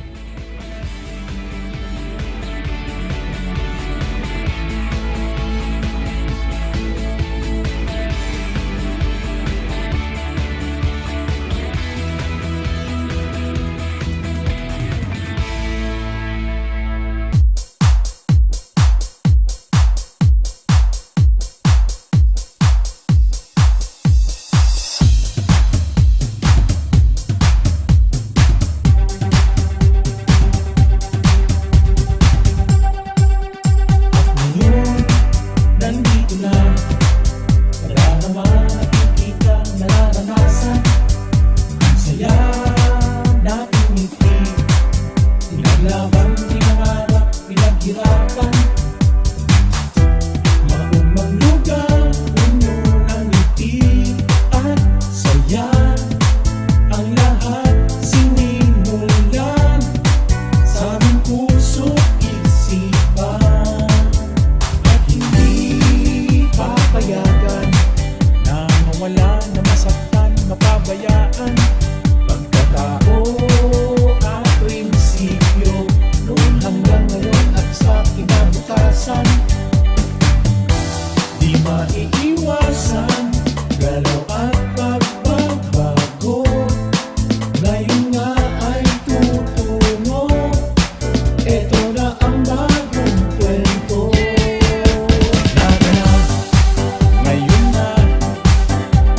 At ngayon, nandito na. Wala na man nakikita, nararanasan. Ang saya nating ngiti. Pinaglaban, pinangarap, pinaghirapan. Maong maglugaw, puno ng ngiti at saya. Ang lahat sinimulan sa aming puso't isipan. At hindi papayagan na mawala, na masaktan, mapabayaan. Pagkatao at prinsipyo, noon hanggang ngayon at sa kinabukasan. Di maiiwasan, galaw at pagbabago. Ngayon nga ay tutungo. Eto na ang bagong kwento. Naga na, ngayon na,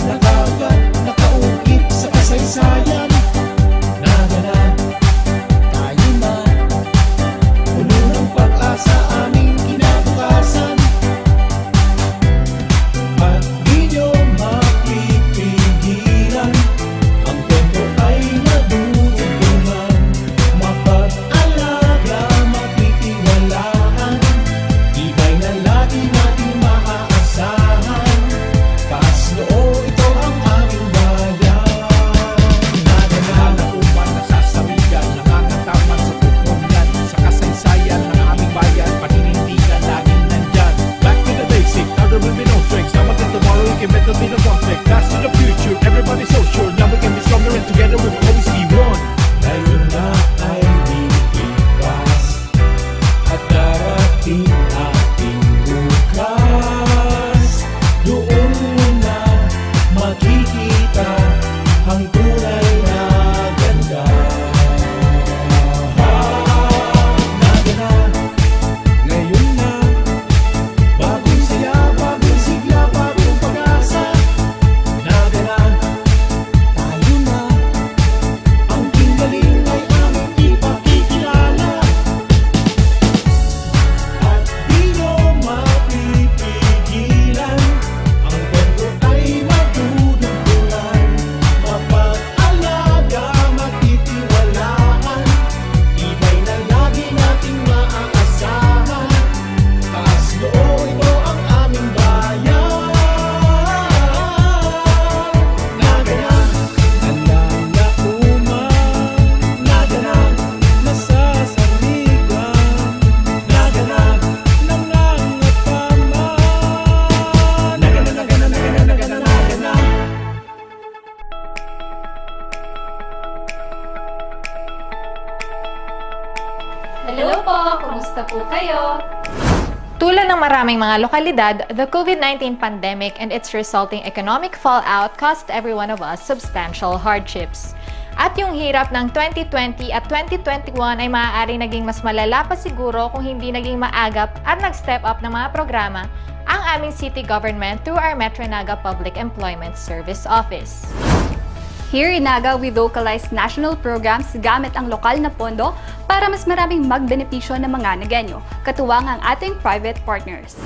nakagat, nakaukit sa kasaysayan. Na Sa maraming mga lokalidad, the COVID nineteen pandemic and its resulting economic fallout caused every one of us substantial hardships. At yung hirap ng twenty twenty at twenty twenty-one ay maaaring naging mas malala pa siguro kung hindi naging maagap at nag-step up ng mga programa ang aming city government through our Metro Naga Public Employment Service Office. Here in Naga, we localize national programs gamit ang lokal na pondo para mas maraming magbenepisyo ng mga Nagueño, katuwang ang ating private partners.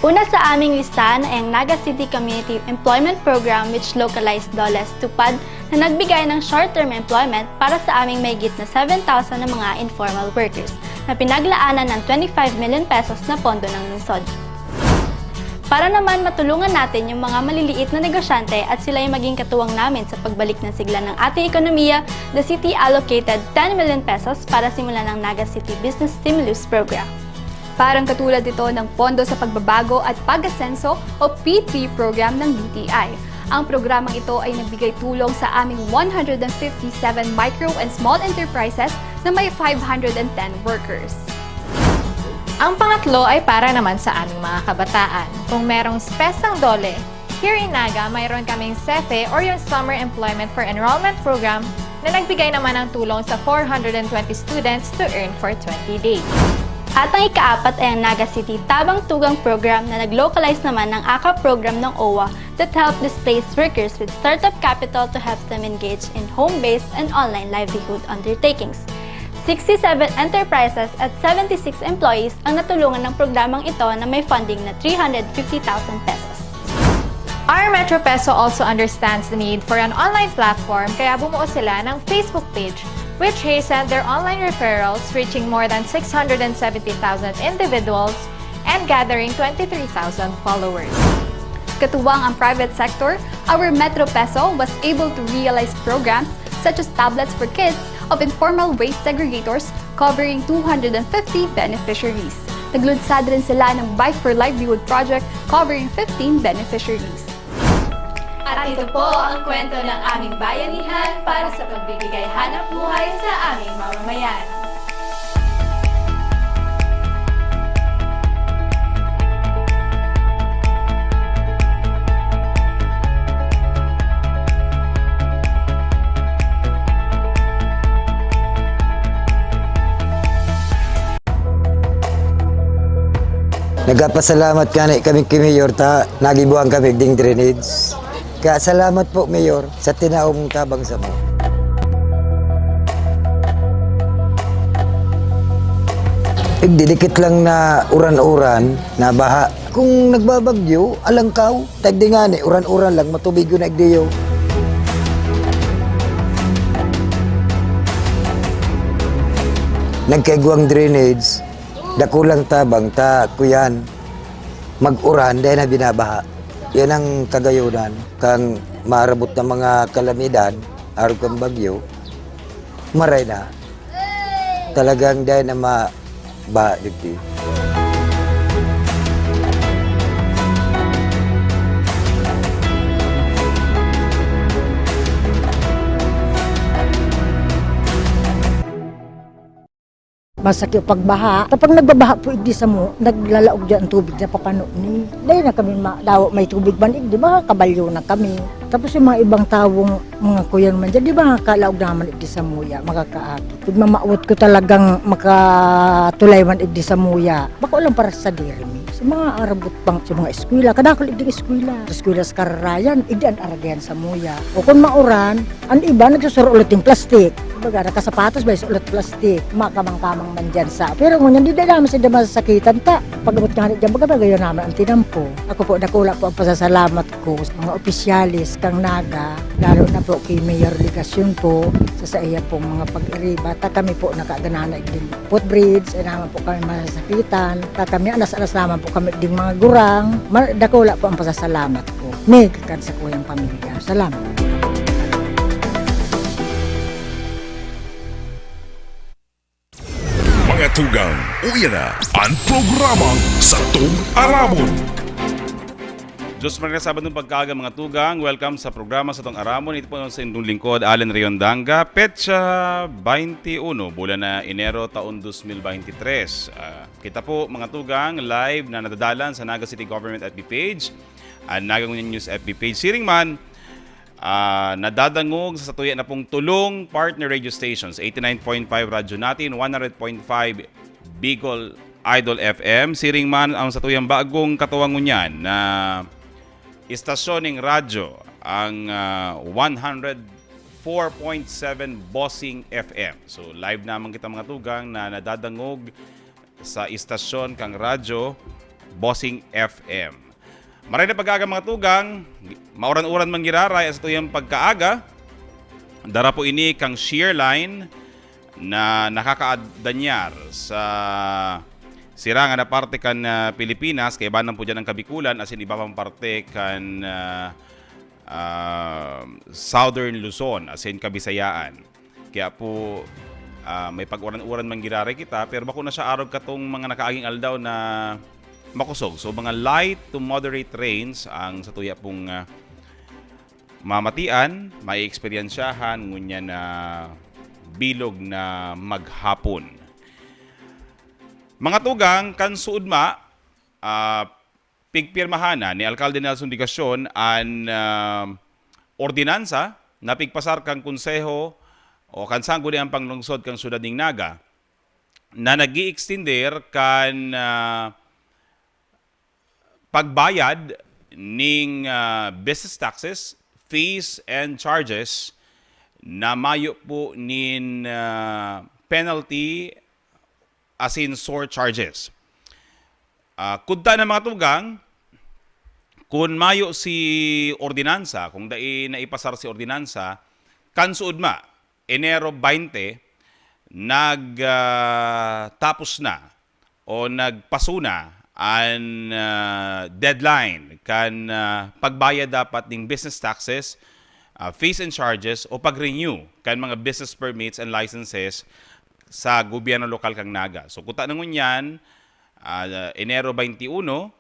Una sa aming listahan ay ang Naga City Community Employment Program, which localized DOLE's TUPAD, na nagbigay ng short-term employment para sa aming mahigit na seven thousand na mga informal workers na pinaglaanan ng twenty-five million pesos na pondo ng lungsod. Para naman matulungan natin yung mga maliliit na negosyante at sila'y maging katuwang namin sa pagbalik ng sigla ng ating ekonomiya, the city allocated ten million pesos para simulan ang Naga City Business Stimulus Program. Parang katulad ito ng Pondo sa Pagbabago at Pag-asenso o P three program ng D T I. Ang programang ito ay nagbigay tulong sa aming one hundred fifty-seven micro and small enterprises na may five hundred and ten workers. Ang pangatlo ay para naman sa aming mga kabataan. Kung merong SPES ang DOLE, here in Naga, mayroon kaming SEFE or yung Summer Employment for Enrollment Program na nagbigay naman ng tulong sa four hundred and twenty students to earn for twenty days. At ang ikaapat ay ang Naga City Tabang Tugang Program na nag-localize naman ng AKAP program ng OWWA that help displaced workers with startup capital to help them engage in home-based and online livelihood undertakings. Sixty-seven enterprises at seventy-six employees ang natulungan ng programang ito na may funding na three hundred fifty thousand pesos. Our Metro Peso also understands the need for an online platform, kaya bumuo sila ng Facebook page, which hastened their online referrals, reaching more than six hundred and seventy thousand individuals and gathering twenty-three thousand followers. Katuwang ang private sector, our Metro Peso was able to realize programs such as tablets for kids of informal waste segregators covering two hundred and fifty beneficiaries. Naglunsad rin sila ng Bike for Livelihood project covering fifteen beneficiaries. At ito po ang kwento ng aming bayanihan para sa pagbibigay hanap buhay sa aming mamamayan. Nagpapasalamat ngani kami ki Mayor ta nagibuan kami ding drainage. Kaya salamat po, Mayor, sa tinaw mong tabang samo. Igdi dikit lang na uran-uran, na baha. Kung nagbabagyo, alangkaw. Tagdi ngani, uran-uran lang, matubig yun, nagdiyo. Nagkaigwang drainage, dakulang tabang, ta, kuyan, mag-uran, dahil na binabaha. Yan ang kagayonan, kang maarabot na mga kalamidad, arog kang bagyo, maray na. Talagang dai na ma-, ba, digdi. Masakit pagbaha. Kapag nagbabaha po igdi samo, naglalaog diyan ang tubig na papano ni. Dai na kami ma-, daw may tubig man igdi, makakabalyo na kami. Tapos yung mga ibang tawong mga kuyan man dyan, di ba, kalaog naman igdi samuya, makakaagi. Pag mamawot ko talagang makatulay man igdi samuya, bako lang para sa diri mi. Sa mga arabot pang, sa mga eskwela, kadakol igdi eskwela. Sa eskwela sa Kararayan, igdi an aragayan samuya. O kung mauran, an iba nagsusuro ulit yung plastic. Baga, nakasapatos ba, ulit plastic. Makamang-kamang man dyan sa. Pero ngunyan, di na naman sila masasakitan ta. Pag-abot nga dyan, baga, baga, yun naman ang tinampo. Ako po, dakula po ang pasasalamat ko sa mga opisyales kang Naga, lalo na po kay Mayor Legacion po, sa, sa iya pong mga pag-iriba, ta kami po nakaganahan na igding footbridge, ay naman po kami masasakitan, ta kami anas-anas naman po kami igding mga gurang, ma-, dakula po ang pasasalamat ko. Ni, kakan sa kuyang pamilya. Salamat. Mga tugang, uya na an programang Satong Aramon. Diyos Maria, Sabado ng pagkaga, mga tugang. Welcome sa programa sa Tong Aramon. Ito po ang sa inyong lingkod, Allen Riondanga. Petsa twenty-one, bulan na Enero, taon twenty twenty-three. Ah, kita po, mga tugang, live na nadadalan sa Naga City Government F B page, ang Naga Ngunyan News F B page. Siring man, ah, nadadangog sa satuya na pong tulong partner radio stations, eighty-nine point five Radyo Natin, one hundred point five Bicol Idol F M. Siring man ang satuyang bagong katuwang ngunyan na istasyon ning radyo, ang, ah, one hundred four point seven Bossing F M. So, live naman kita, mga tugang, na nadadangog sa istasyon kang radyo, Bossing F M. Maray na pag-aga, mga tugang, mauran-uran man giraray sa tuyang pagkaaga. Dara po ini kang shear line na nakakaadanyar sa sirangan na parte kan, ah, Pilipinas, kaibanan po dyan ang Kabikulan, asin iba pang parte kan, ah, ah, Southern Luzon, asin Kabisayaan. Kaya po, ah, may pag-uran-uran man giraray kita, pero bako na siya arog katong mga nakaaging aldaw na makosog. So, mga light to moderate rains ang satuya pong, ah, mamatian, maieksperiensyahan ngunyan na bilog na maghapon. Mga tugang, kan suod ma, ah, pigpirmahan na ni Alkalde Nelson Digacion an, ah, ordinansa na pigpasar kan Konseho o kan Sangguniang Panglungsod kan Syudad ning Naga na nag-i-extender kan, ah, pagbayad ning, ah, business taxes, fees and charges na mayo po nin, ah, penalty asin surcharges. Ah, kudta na, mga tugang, kun mayo si ordinansa, kung dai naipasar si ordinansa, kan suod ma, Enero twenty, nag, ah, tapos na o nagpaso na an, ah, deadline kan, ah, pagbayad dapat ning business taxes, ah, fees and charges o pag-renew kan mga business permits and licenses sa gobyerno lokal kan Naga. So, kudta na ngunyan, ah, Enero twenty-one,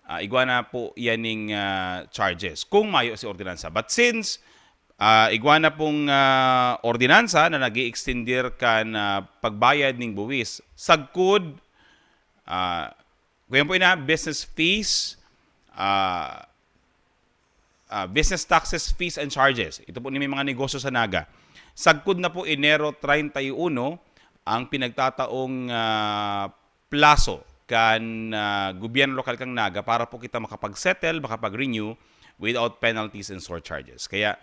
ah, igwa na po yan ning, ah, charges kung mayo si ordinansa. But since, ah, igwa na pong, ah, ordinansa na nag-i-extender kan, ah, pagbayad ning buwis, sagkod, ah, kaya po ina, business fees, ah, ah, business taxes, fees and charges. Ito po ni may mga negosyo sa Naga. Sagkod na po Enero treinta y uno ang pinagtataong, ah, plaso kan, ah, gobyerno lokal kan Naga para po kita makapag-settle, makapag-renew without penalties and surcharges. Kaya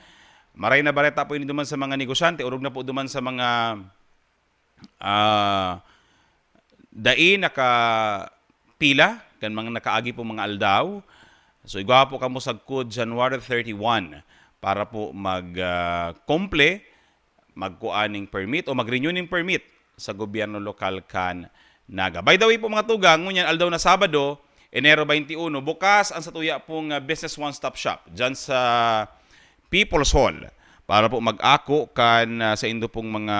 maray na bareta po ini duman sa mga negosyante, orog na po duman sa mga, ah, dai nakapila kan mga nakaagi po mga aldaw. So, igwa po kamo sagkod January thirty-one para po mag, ah, komple, magkua ning permit o mag-renew ning permit sa gobyerno lokal kan Naga. By the way po, mga tugang, ngunyan aldaw na Sabado, Enero twenty-one, bukas ang satuya pong, ah, Business One Stop Shop dyan sa People's Hall para po mag-ako kan, ah, saindo pong mga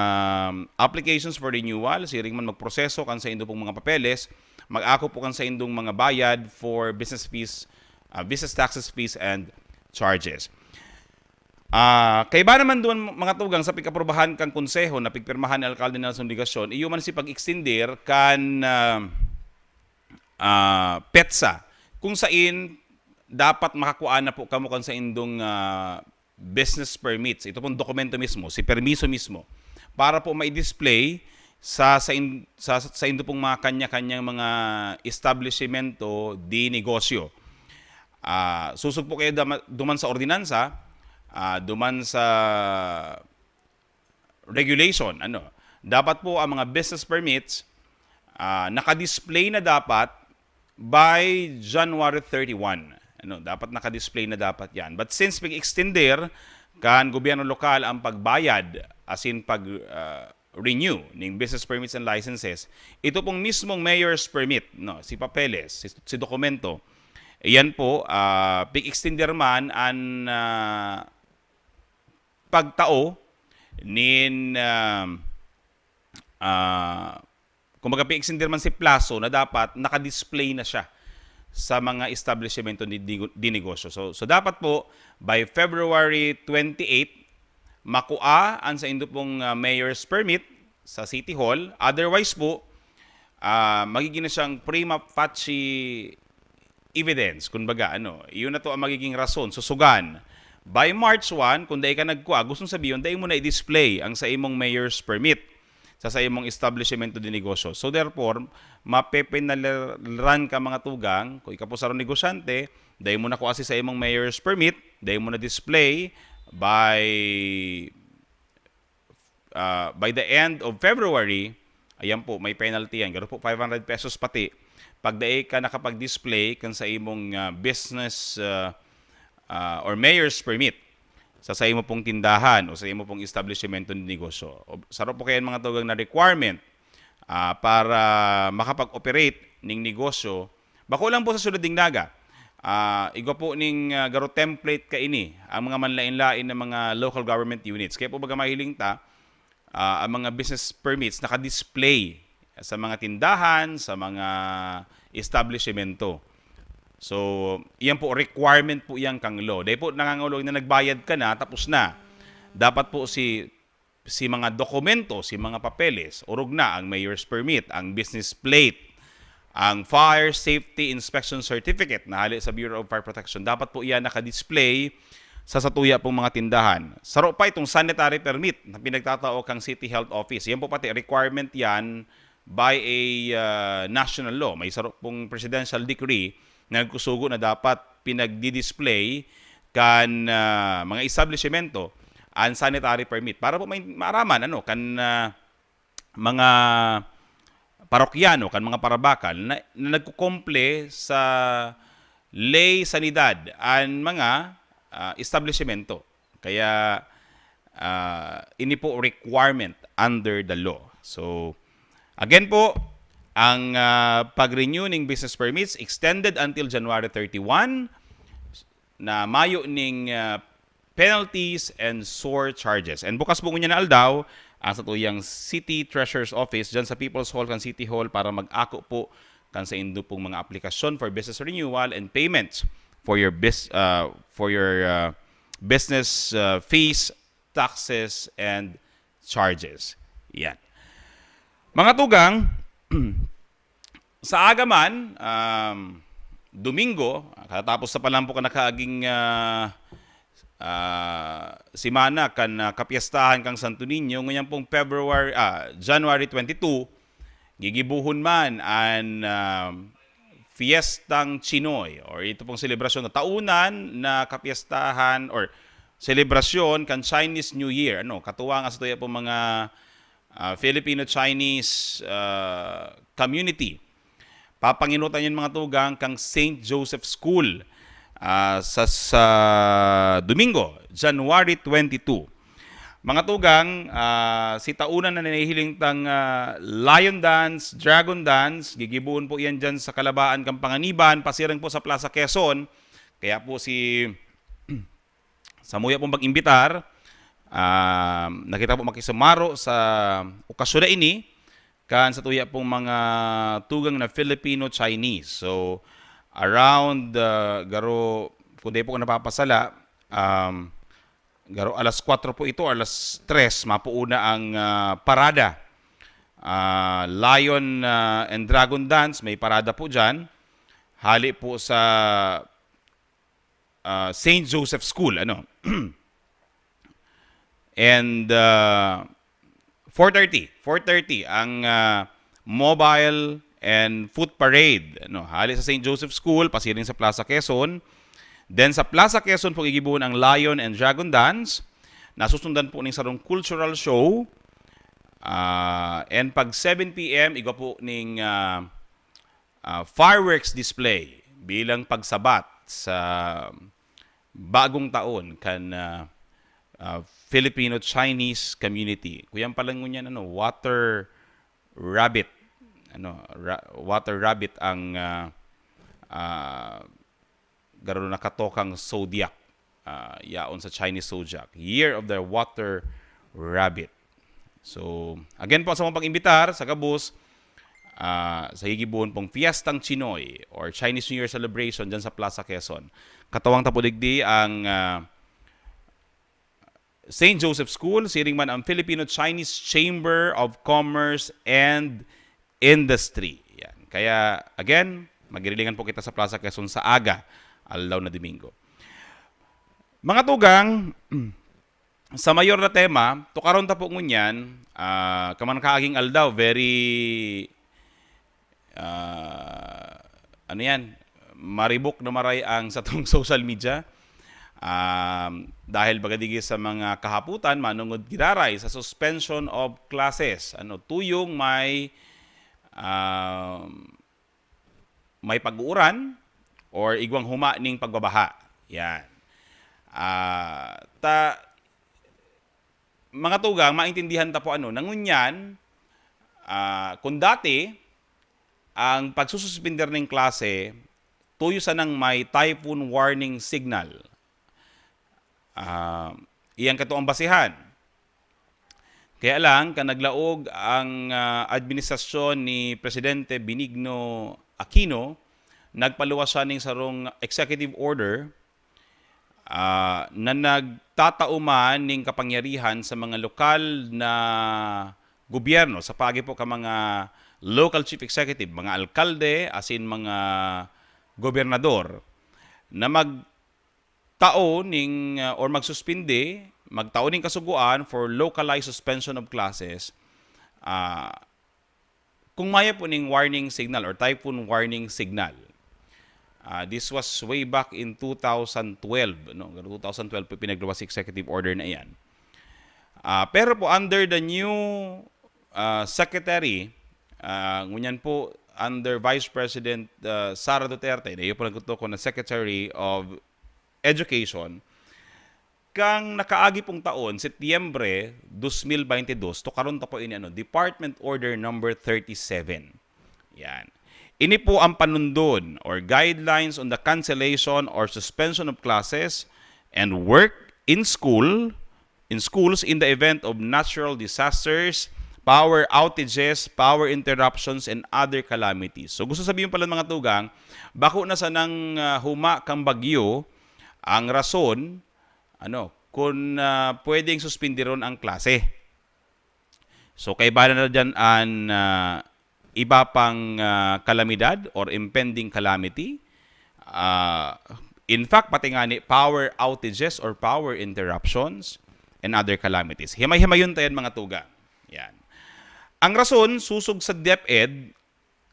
applications for renewal, siring man magproseso kan saindo pong mga papeles, mag-ako po kan saindong mga bayad for business fees, ah, business taxes, fees and charges. Ah, kaiba naman duman, mga tugang, sa pig-aprubahan kan Konseho na pigpirmahan ni Alkalde Nelson Legacion, iyo man si pag-extender kan, ah, ah, petsa, kung sain dapat makakua na po kamo kan saindong, ah, business permits. Ito pong dokumento mismo, si permiso mismo, para po ma-display sa, sa, in-, sa, sa indo pong mga kanya-kanyang mga establishmento di negosyo. Ah, susog po kayo dama-, duman sa ordinansa, ah, duman sa regulation, ano. Dapat po ang mga business permits, ah, naka-display na dapat by January thirty-one. Ano, dapat naka-display na dapat yan. But since pig-extender kan gobyerno lokal ang pagbayad, as in pag, ah, renew ning business permits and licenses, ito pong mismong mayor's permit, no, si papeles, si, si dokumento, iyan po, ah, pig-extender man an, ah, pagtao nin, ah, ah, kumbaga, pig-extender man si plaso na dapat naka-display na siya sa mga establishmento ni, di, di negosyo. So, so dapat po, by February twenty-eight, makua an saindo pong, ah, mayor's permit sa City Hall. Otherwise po, ah, magiging na siyang prima facie evidence. Kumbaga, ano, iyon na to ang magiging rason, susugan. By March one, kung dai ka nagkua, gustong sabihin, dai mo na i-display ang sa imong mayor's permit sa, sa imong establishmento de negosyo. So therefore, mapepenaliran ka, mga tugang. Kung ikaw po sarong negosyante, dai mo na kuasi sa imong mayor's permit, dai mo na display by, ah, by the end of February, ayan po, may penalty yan. Garo po, five hundred pesos pati. Pag dai ka nakapag-display kan sa imong, ah, business, ah, ah, or mayor's permit sa, sa imo pong tindahan o sa imo pong establishmento ng negosyo. O, saro po kayan, mga tugang, na requirement, ah, para makapag-operate ning negosyo. Bako lang po sa Syudad ning Naga. Ah, igwa po ning, ah, garo template kaini ang mga manlain-lain na mga local government units. Kaya po, baga, mahiling ta, ah, ang mga business permits naka-display sa mga tindahan, sa mga establishmento. So, iyan po, requirement po iyan kan law. Dai po nangangahulugan na nagbayad ka na, tapos na. Dapat po si, si mga dokumento, si mga papeles, orog na ang mayor's permit, ang business plate, ang fire safety inspection certificate na hali sa Bureau of Fire Protection. Dapat po iyan naka-display sa satuya pong mga tindahan. Saro pa itong sanitary permit na pinagtatao kang City Health Office. Yan po pati, requirement yan by a, ah, national law. May saro pong presidential decree na nagkusugo na dapat pinagdi-display kan, ah, mga establishmento ang sanitary permit para po may maaraman, ano, kan, ah, mga parokyano, kan mga parabakal na, na nagkukumple sa ley sanidad an mga, ah, establishmento. Kaya, ah, ini po requirement under the law. So, again po, ang, ah, pag-renew ning business permits extended until January thirty-one, na mayo ning, ah, penalties and surcharges. And bukas po ngunyan na aldaw ang satuyang City Treasurer's Office dyan sa People's Hall kan City Hall para mag-ako po kan saindo pong mga aplikasyon for business renewal and payments for your bus-, ah, for your, ah, business, ah, fees, taxes, and charges. Yan. Mga tugang, sa aga man, um, Domingo, katatapos na pa lang po kan nakaaging, ah, ah, semana kan, ah, kapyestahan kan Santo Niño, ngunyan pong February, ah, January twenty-two, gigibohon man an, ah, Fiestang Chinoy, or ito pong selebrasyon na taonan na kapyestahan or selebrasyon kan Chinese New Year. Ano, katuwang sa tuya pong mga, ah, Filipino-Chinese, ah, community. Papanginutan yan, mga tugang, kang Saint Joseph School, ah, sa, sa Domingo, January twenty-two. Mga tugang, ah, si taonan na nahihiling tang, ah, Lion Dance, Dragon Dance, gigibohon po yan dyan sa Kalabaan kan Panganiban, pasiring po sa Plaza Quezon. Kaya po si, samuya pong pag-imbitar, ah, na kita po makisumaro sa okasyon na ini, kan sa tuya pong mga tugang na Filipino-Chinese. So, around, ah, garo, kung di po ko napapasala, um, garo alas kwatro po ito, alas tres, mapuuna ang, ah, parada. Ah, Lion, ah, and Dragon Dance, may parada po dyan. Hali po sa, ah, Saint Joseph School, ano. And, ah, four thirty, four thirty ang, ah, mobile and foot parade, ano, hali sa Saint Joseph School, pasiring sa Plaza Quezon. Then sa Plaza Quezon po gigibohon ang Lion and Dragon Dance. Nasusundan po ning sarong cultural show. Ah, and pag seven P M, igwa po ning, ah, ah, fireworks display bilang pagsabat sa bagong taon kan, ah, ah, Filipino-Chinese community. Kuyan pala ngunyan, ano, water rabbit. Ano, ra-, water rabbit ang, ah, ah, garo nakatokang zodiac. Ah, yaon sa Chinese zodiac. Year of the Water Rabbit. So, again po sa mga pag-imbitar, sa gabos, ah, sa gigibohon pong Fiestang Chinoy or Chinese New Year celebration dyan sa Plaza Quezon. Katuwang ta po digdi ang, ah, Saint Joseph School, siring man ang Filipino-Chinese Chamber of Commerce and Industry. Yan. Kaya, again, magirilingan po kita sa Plaza Quezon sa aga, aldaw na Domingo. Mga tugang, sa mayor na tema, tukaron ta po ngunyan, ah, kamankaaging aldaw, very, ah, ano yan, maribok na maray ang satong social media. Um, dahil baga digdi sa mga kahaputan, manungod giraray sa suspension of classes. Ano, tuyong may, um, may pag-uuran or igwang huma ning pagbabaha. Yan. Ah, ta, mga tugang, maintindihan ta po ano, na ngunyan, ah, kung dati, ang pagsususpender ning klase, tuyo sanang may typhoon warning signal. Ah, iyang katuang basihan. Kaya lang, kan naglaog ang, ah, administrasyon ni Presidente Benigno Aquino, nagpaluwas siya ning sarong executive order, ah, na nagtatao man ning kapangyarihan sa mga lokal na gobyerno, sa paagi po ka mga local chief executive, mga alkalde, asin mga gobernador, na magtao ning, ah, or magsuspindi, magtao ning kasugoan for localized suspension of classes, ah, kung maya po ning warning signal or typhoon warning signal. Ah, this was way back in two thousand twelve, no? Two thousand twelve po pinagluwas si executive order na iyan. Ah, pero po under the new, ah, secretary, ah, ngunyan po under Vice President, ah, Sara Duterte, na iyo po nagtutukoy na Secretary of Education, kan nakaagi pong taon, Setyembre dos mil baynte dos, tukaron ta po ini, ano, Department Order Number thirty-seven. Yan. Ini po ang panundon or guidelines on the cancellation or suspension of classes and work in school, in schools in the event of natural disasters, power outages, power interruptions, and other calamities. So, gusto sabihin pala, mga tugang, bako na sanang, ah, huma kang bagyo, ang rason, ano, kung, ah, pwedeng suspindiron ang klase. So, kaiba na diyan an, ah, iba pang, ah, kalamidad or impending calamity. Ah, in fact, pati ngani power outages or power interruptions and other calamities. Himay-himayon ta yan, mga tugang. Yan. Ang rason, susog sa DepEd,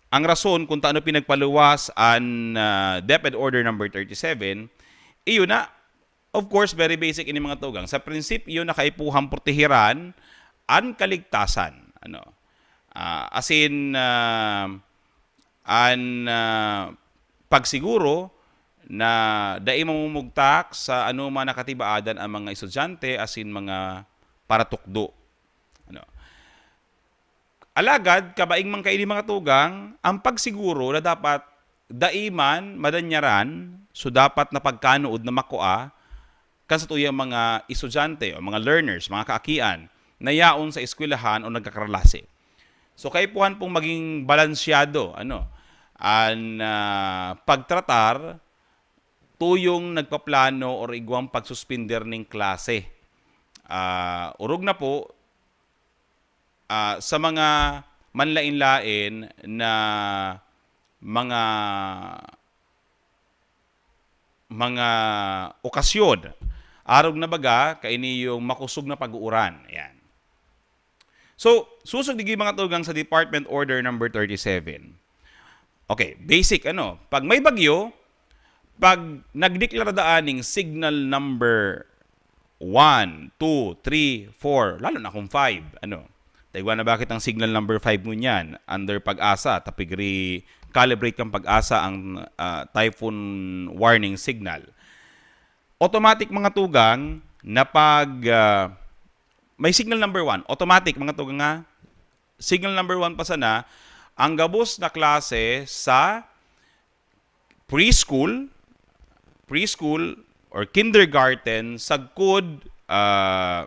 ang rason kung taano pinagpaluwas an, ah, DepEd Order Number thirty-seven, iyo na, of course, very basic ini, mga tugang. Sa prinsipyo na kaipuhan protehiran an kaligtasan, ano. Ah, as in, ah, an, ah, pagsiguro na dai mamumugtak sa anoman na katibaadan ang mga estudyante asin mga paratukdo. Ano. Alagad, kabaing man kaini, mga tugang, ang pagsiguro na dapat dai man madanyaran so dapat na pagkanood na makua kan satuyang mga estudyante o mga learners, mga kaakian na yaon sa eskwelahan o nagkakaralase. So, kaipuhan pong maging balansyado, ano, an, ah, pagtratar tuyong nagpaplano or igwang pagsuspender ning klase. Ah, orog na po, ah, sa mga manlaen-laen na mga, mga okasyon. Arog na baga, kaini yung makusog na pag-uuran. Ayan. So, susog digdi, mga tugang, sa Department Order Number thirty-seven. Okay, basic, ano, pag may bagyo, pag nagdeklara daan ning signal number one, two, three, four, lalo na kung five, ano, taigwa na bakit ang signal number five ngunyan, under PAGASA, tapigri calibrate kang PAGASA ang, ah, typhoon warning signal. Automatic, mga tugang, na pag, ah, may signal number one, automatic, mga tugang, nga, signal number one pa sana, ang gabos na klase sa preschool, preschool or kindergarten, sagkod, ah,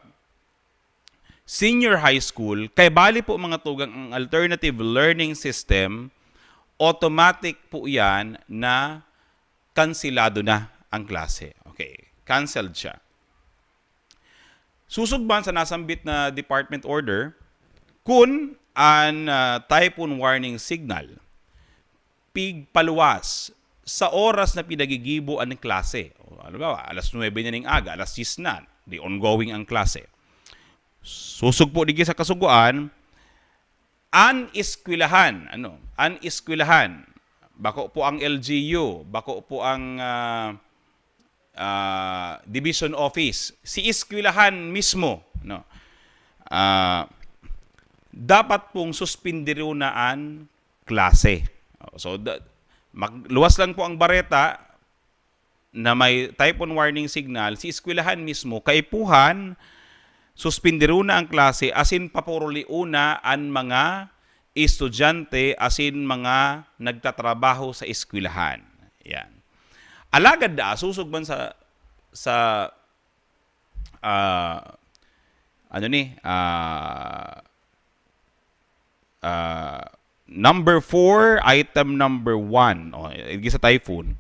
senior high school, kay bali po, mga tugang, ang alternative learning system, automatic po yan na kansilado na ang klase. Okay, canceled siya. Susugban sa nasambit na department order, kun an, ah, typhoon warning signal pigpaluwas sa oras na pinagigibo an klase. O, halimbawa, alas nuwebe na ning aga, alas diyes na, di ongoing ang klase. Susog po digdi sa kasugoan, an eskwelahan, ano, an eskwelahan, bako po ang L G U, bako po ang, ah, ah, division office, si eskwelahan mismo, no? Ah, dapat pong suspindiron na an klase. So, da-, magluwas lang po ang bareta na may typhoon warning signal, si eskwelahan mismo, kaipuhan, suspindiron na ang klase, asin papurulion na an mga estudyante, asin mga nagtatrabaho sa eskwelahan. Yan. Alagad da, susog man sa, sa, ah, ano ni, ah, ah, number four, item number one, o, igdi sa typhoon.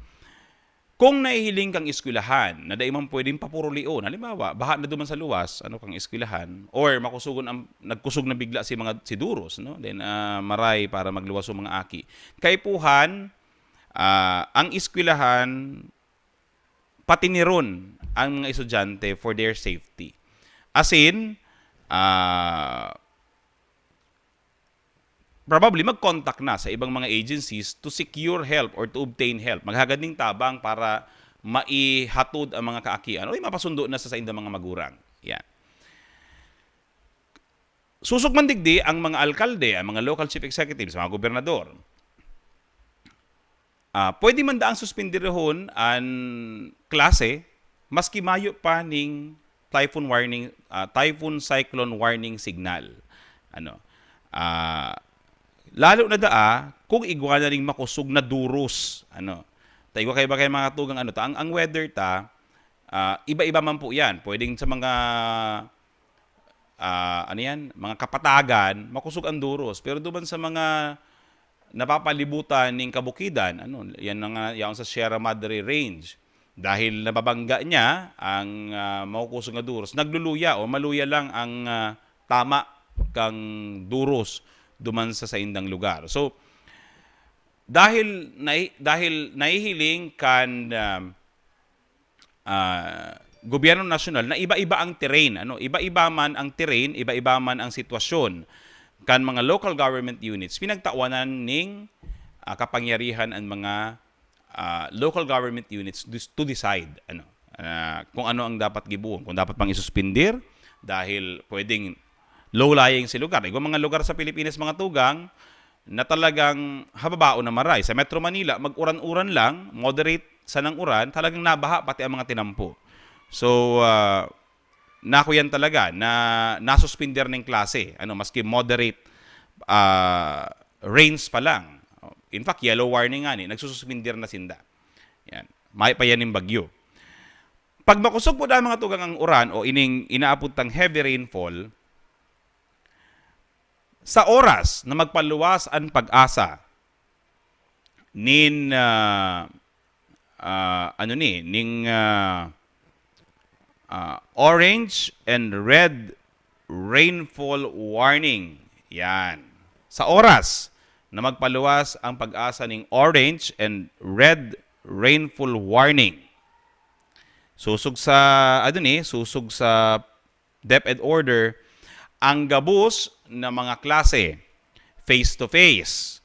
Kung nahihiling kang eskwelahan na dai man pwedeng papurulion, halimbawa, baha na duman sa luwas, ano, kang eskwelahan, or makusugon ang, nagkusog na bigla si mga, si Duros, no? Then, ah, maray para magluwas ang mga aki. Kaipuhan, ah, ang eskwelahan, patiniron ang mga estudyante for their safety. Asin, ah, probably mag-contact na sa ibang mga agencies to secure help or to obtain help. Maghagad ning tabang para maihatod ang mga kaakian o mapasundo na sa saindang mga magurang. Yan. Susog man digdi ang mga alkalde, ang mga local chief executives, mga gobernador. Ah, pwede man daang suspindirahon an klase maski mayo pa ning typhoon warning, ah, typhoon cyclone warning signal. Ano? Ah, lalo na daa kung igwa na ning makosog na Duros. Ano? Ta igwa kaiba kay mga tugang, ano ta, ang, ang weather ta, ah, iba-iba man po 'yan. Pwedeng sa mga, ah, ano 'yan, mga kapatagan, makosog ang Duros. Pero duman sa mga napapalibutan ning kabukidan, ano, 'yan na nga, yaon sa Sierra Madre Range. Dahil nababangga niya ang, ah, makukosog nga Duros, nagluluya o maluya lang ang, ah, tama kang Duros duman sa saindang lugar. So, dahil nai-, dahil nahihiling kan, ah, ah, gobyerno nasyonal na iba-iba ang terrain, ano, iba-iba man ang terrain, iba-iba man ang sitwasyon kan mga local government units, pinagtawanan ning, ah, kapangyarihan ang mga, ah, local government units dis-, to decide, ano, ah, kung ano ang dapat gibohon, kung dapat pang isuspindir dahil pwedeng low-lying si lugar. Igwa mga lugar sa Pilipinas, mga tugang, na talagang hababaon na maray. Sa Metro Manila, mag-uran-uran lang, moderate sanang uran, talagang nabaha pati ang mga tinampo. So, ah, nakuyan talaga na nasuspender ning klase, ano, maski moderate, ah, rains pa lang. In fact, yellow warning nga ni, nagsususpender na sinda. Yan. May pa yan yung bagyo. Pag makusog po na, mga tugang, ang uran o ining inaapod tang heavy rainfall, sa oras na magpaluwas an PAGASA nin, ah, ah, ano ni, ning, ah, ah, orange and red rainfall warning. Yan. Sa oras na magpaluwas ang PAGASA ning orange and red rainfall warning, susog sa, ano ni, susog sa DepEd order, ang gabos na mga klase, face-to-face,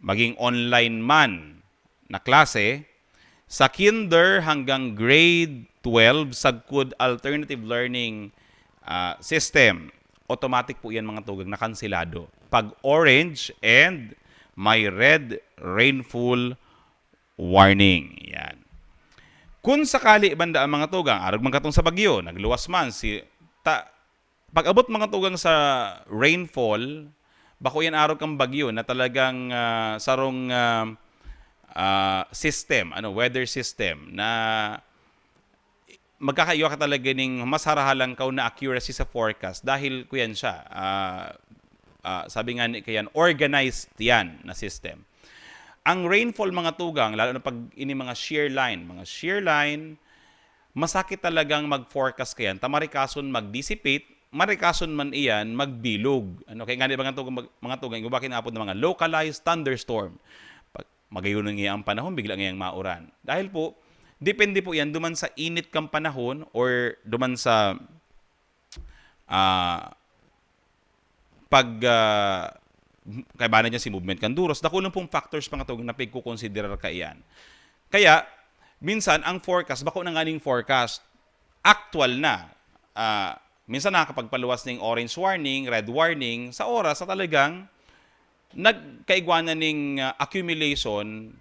maging online man na klase, sa kinder hanggang grade twelve, sagkod alternative learning, ah, system, automatic po yan, mga tugang, na kanselado. Pag orange and may red rainfall warning. Yan. Kung sakali banda ang mga tugang, arog man katong sa bagyo, nagluwas man si ta-, pag-abot, mga tugang, sa rainfall, bako yan arog kang bagyo na talagang, ah, sarong, ah, ah, system, ano, weather system na magkakaiwa ka talaga ning mas harahalangkaw na accuracy sa forecast dahil kuyan siya, ah, ah, sabi nga ni kayan, organized yan na system. Ang rainfall, mga tugang, lalo na pag ini mga shear line, mga shear line, masakit talagang mag-forecast kayan. Ta marikason mag-dissipate, marikason man iyan magbilog. Ano, kaya nga di ba nga tugang, mga tugang, iba kinapod ng mga localized thunderstorm. Pag magayon nga ang panahon, bigla ngayang mauran. Dahil po, depende po yan duman sa init kang panahon or duman sa ah, pag ah, kaibahan niya si movement kan duros, dakulang pong factors, mga tugang, na pagkukonsiderar kaiyan. Kaya, minsan, ang forecast, bako na nganing forecast, actual na. Ah, minsan nakakapagpaluwas ning orange warning, red warning, sa oras sa talagang nagkaigwa na ning ah, accumulation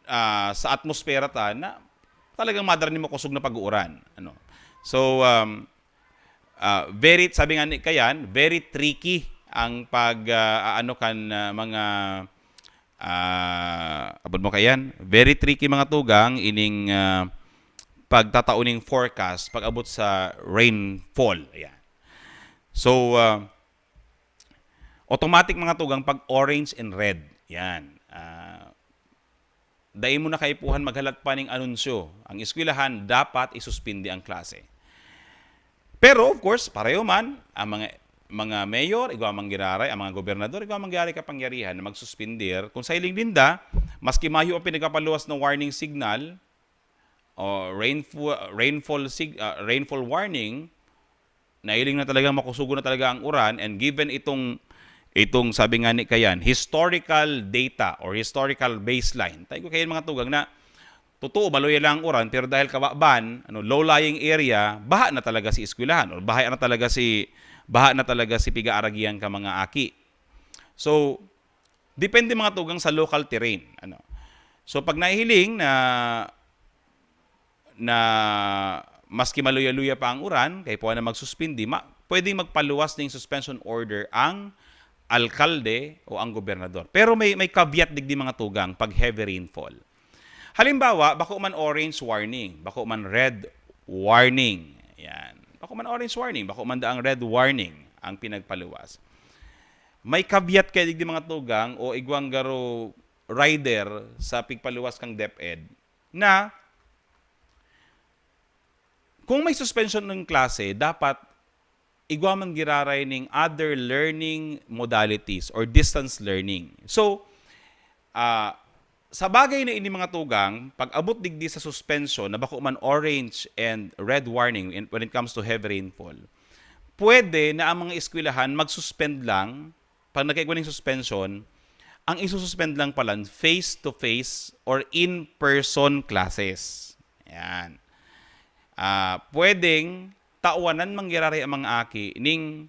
ah, sa atmosfera ta na talagang madara ning makosog na pag-uuran. Ano? So, um, ah, very, sabi nga ni kayan, very tricky ang pag ah, ano kan ah, mga ah, abot mo kayan, very tricky, mga tugang, ining ah, pagtatao ning forecast pag-abot sa rainfall. Ayan. So, ah, automatic, mga tugang, pag orange and red. Yan. Ah, dai mo na kaipuhan maghalat pa ning anunsyo. Ang eskwelahan dapat isuspindi ang klase. Pero, of course, pareho man, ang mga mga mayor, igwa man giraray, ang mga gobernador, igwa man giraray kapangyarihan na magsuspindir. Kung sa hiling ninda, maski mayo ang pinagpapaluwas na warning signal, o rainfall, rainfall sig-, ah, rainfall warning, nahiling na talagang makusugo na talaga ang uran, and given itong, itong sabi nga ni kayan, historical data or historical baseline. Tayo ko kayan, mga tugang, na totoo, maluya lang ang uran, pero dahil kababan, ano, low-lying area, baha na talaga si eskwelahan or baha na talaga si, baha na talaga si pigaaragihan ka mga aki. So, depende, mga tugang, sa local terrain. Ano? So, pag nahiling na na maski maluya-luya pa ang uran, kaipuhan na magsuspindi, ma-, pwedeng magpaluwas ning suspension order ang alkalde o ang gobernador. Pero may, may caveat digdi, mga tugang, pag heavy rainfall. Halimbawa, bako man orange warning, bako man red warning. Yan. Bako man orange warning, bako man daang red warning ang pinagpaluwas. May caveat kaya digdi, mga tugang, o igwang garo rider sa pigpaluwas kang DepEd na kung may suspension ng klase, dapat igwa man giraray ning other learning modalities or distance learning. So, ah, sa bagay na ini, mga tugang, pag abot digdi sa suspension na bako man orange and red warning in, when it comes to heavy rainfall, pwede na ang mga eskwelahan mag-suspend lang. Pag nagkaigwa ning suspension, ang isususpend lang pala face-to-face or in-person classes. Ayan. Ah, pwedeng tawanan man giraray ang mga aki ning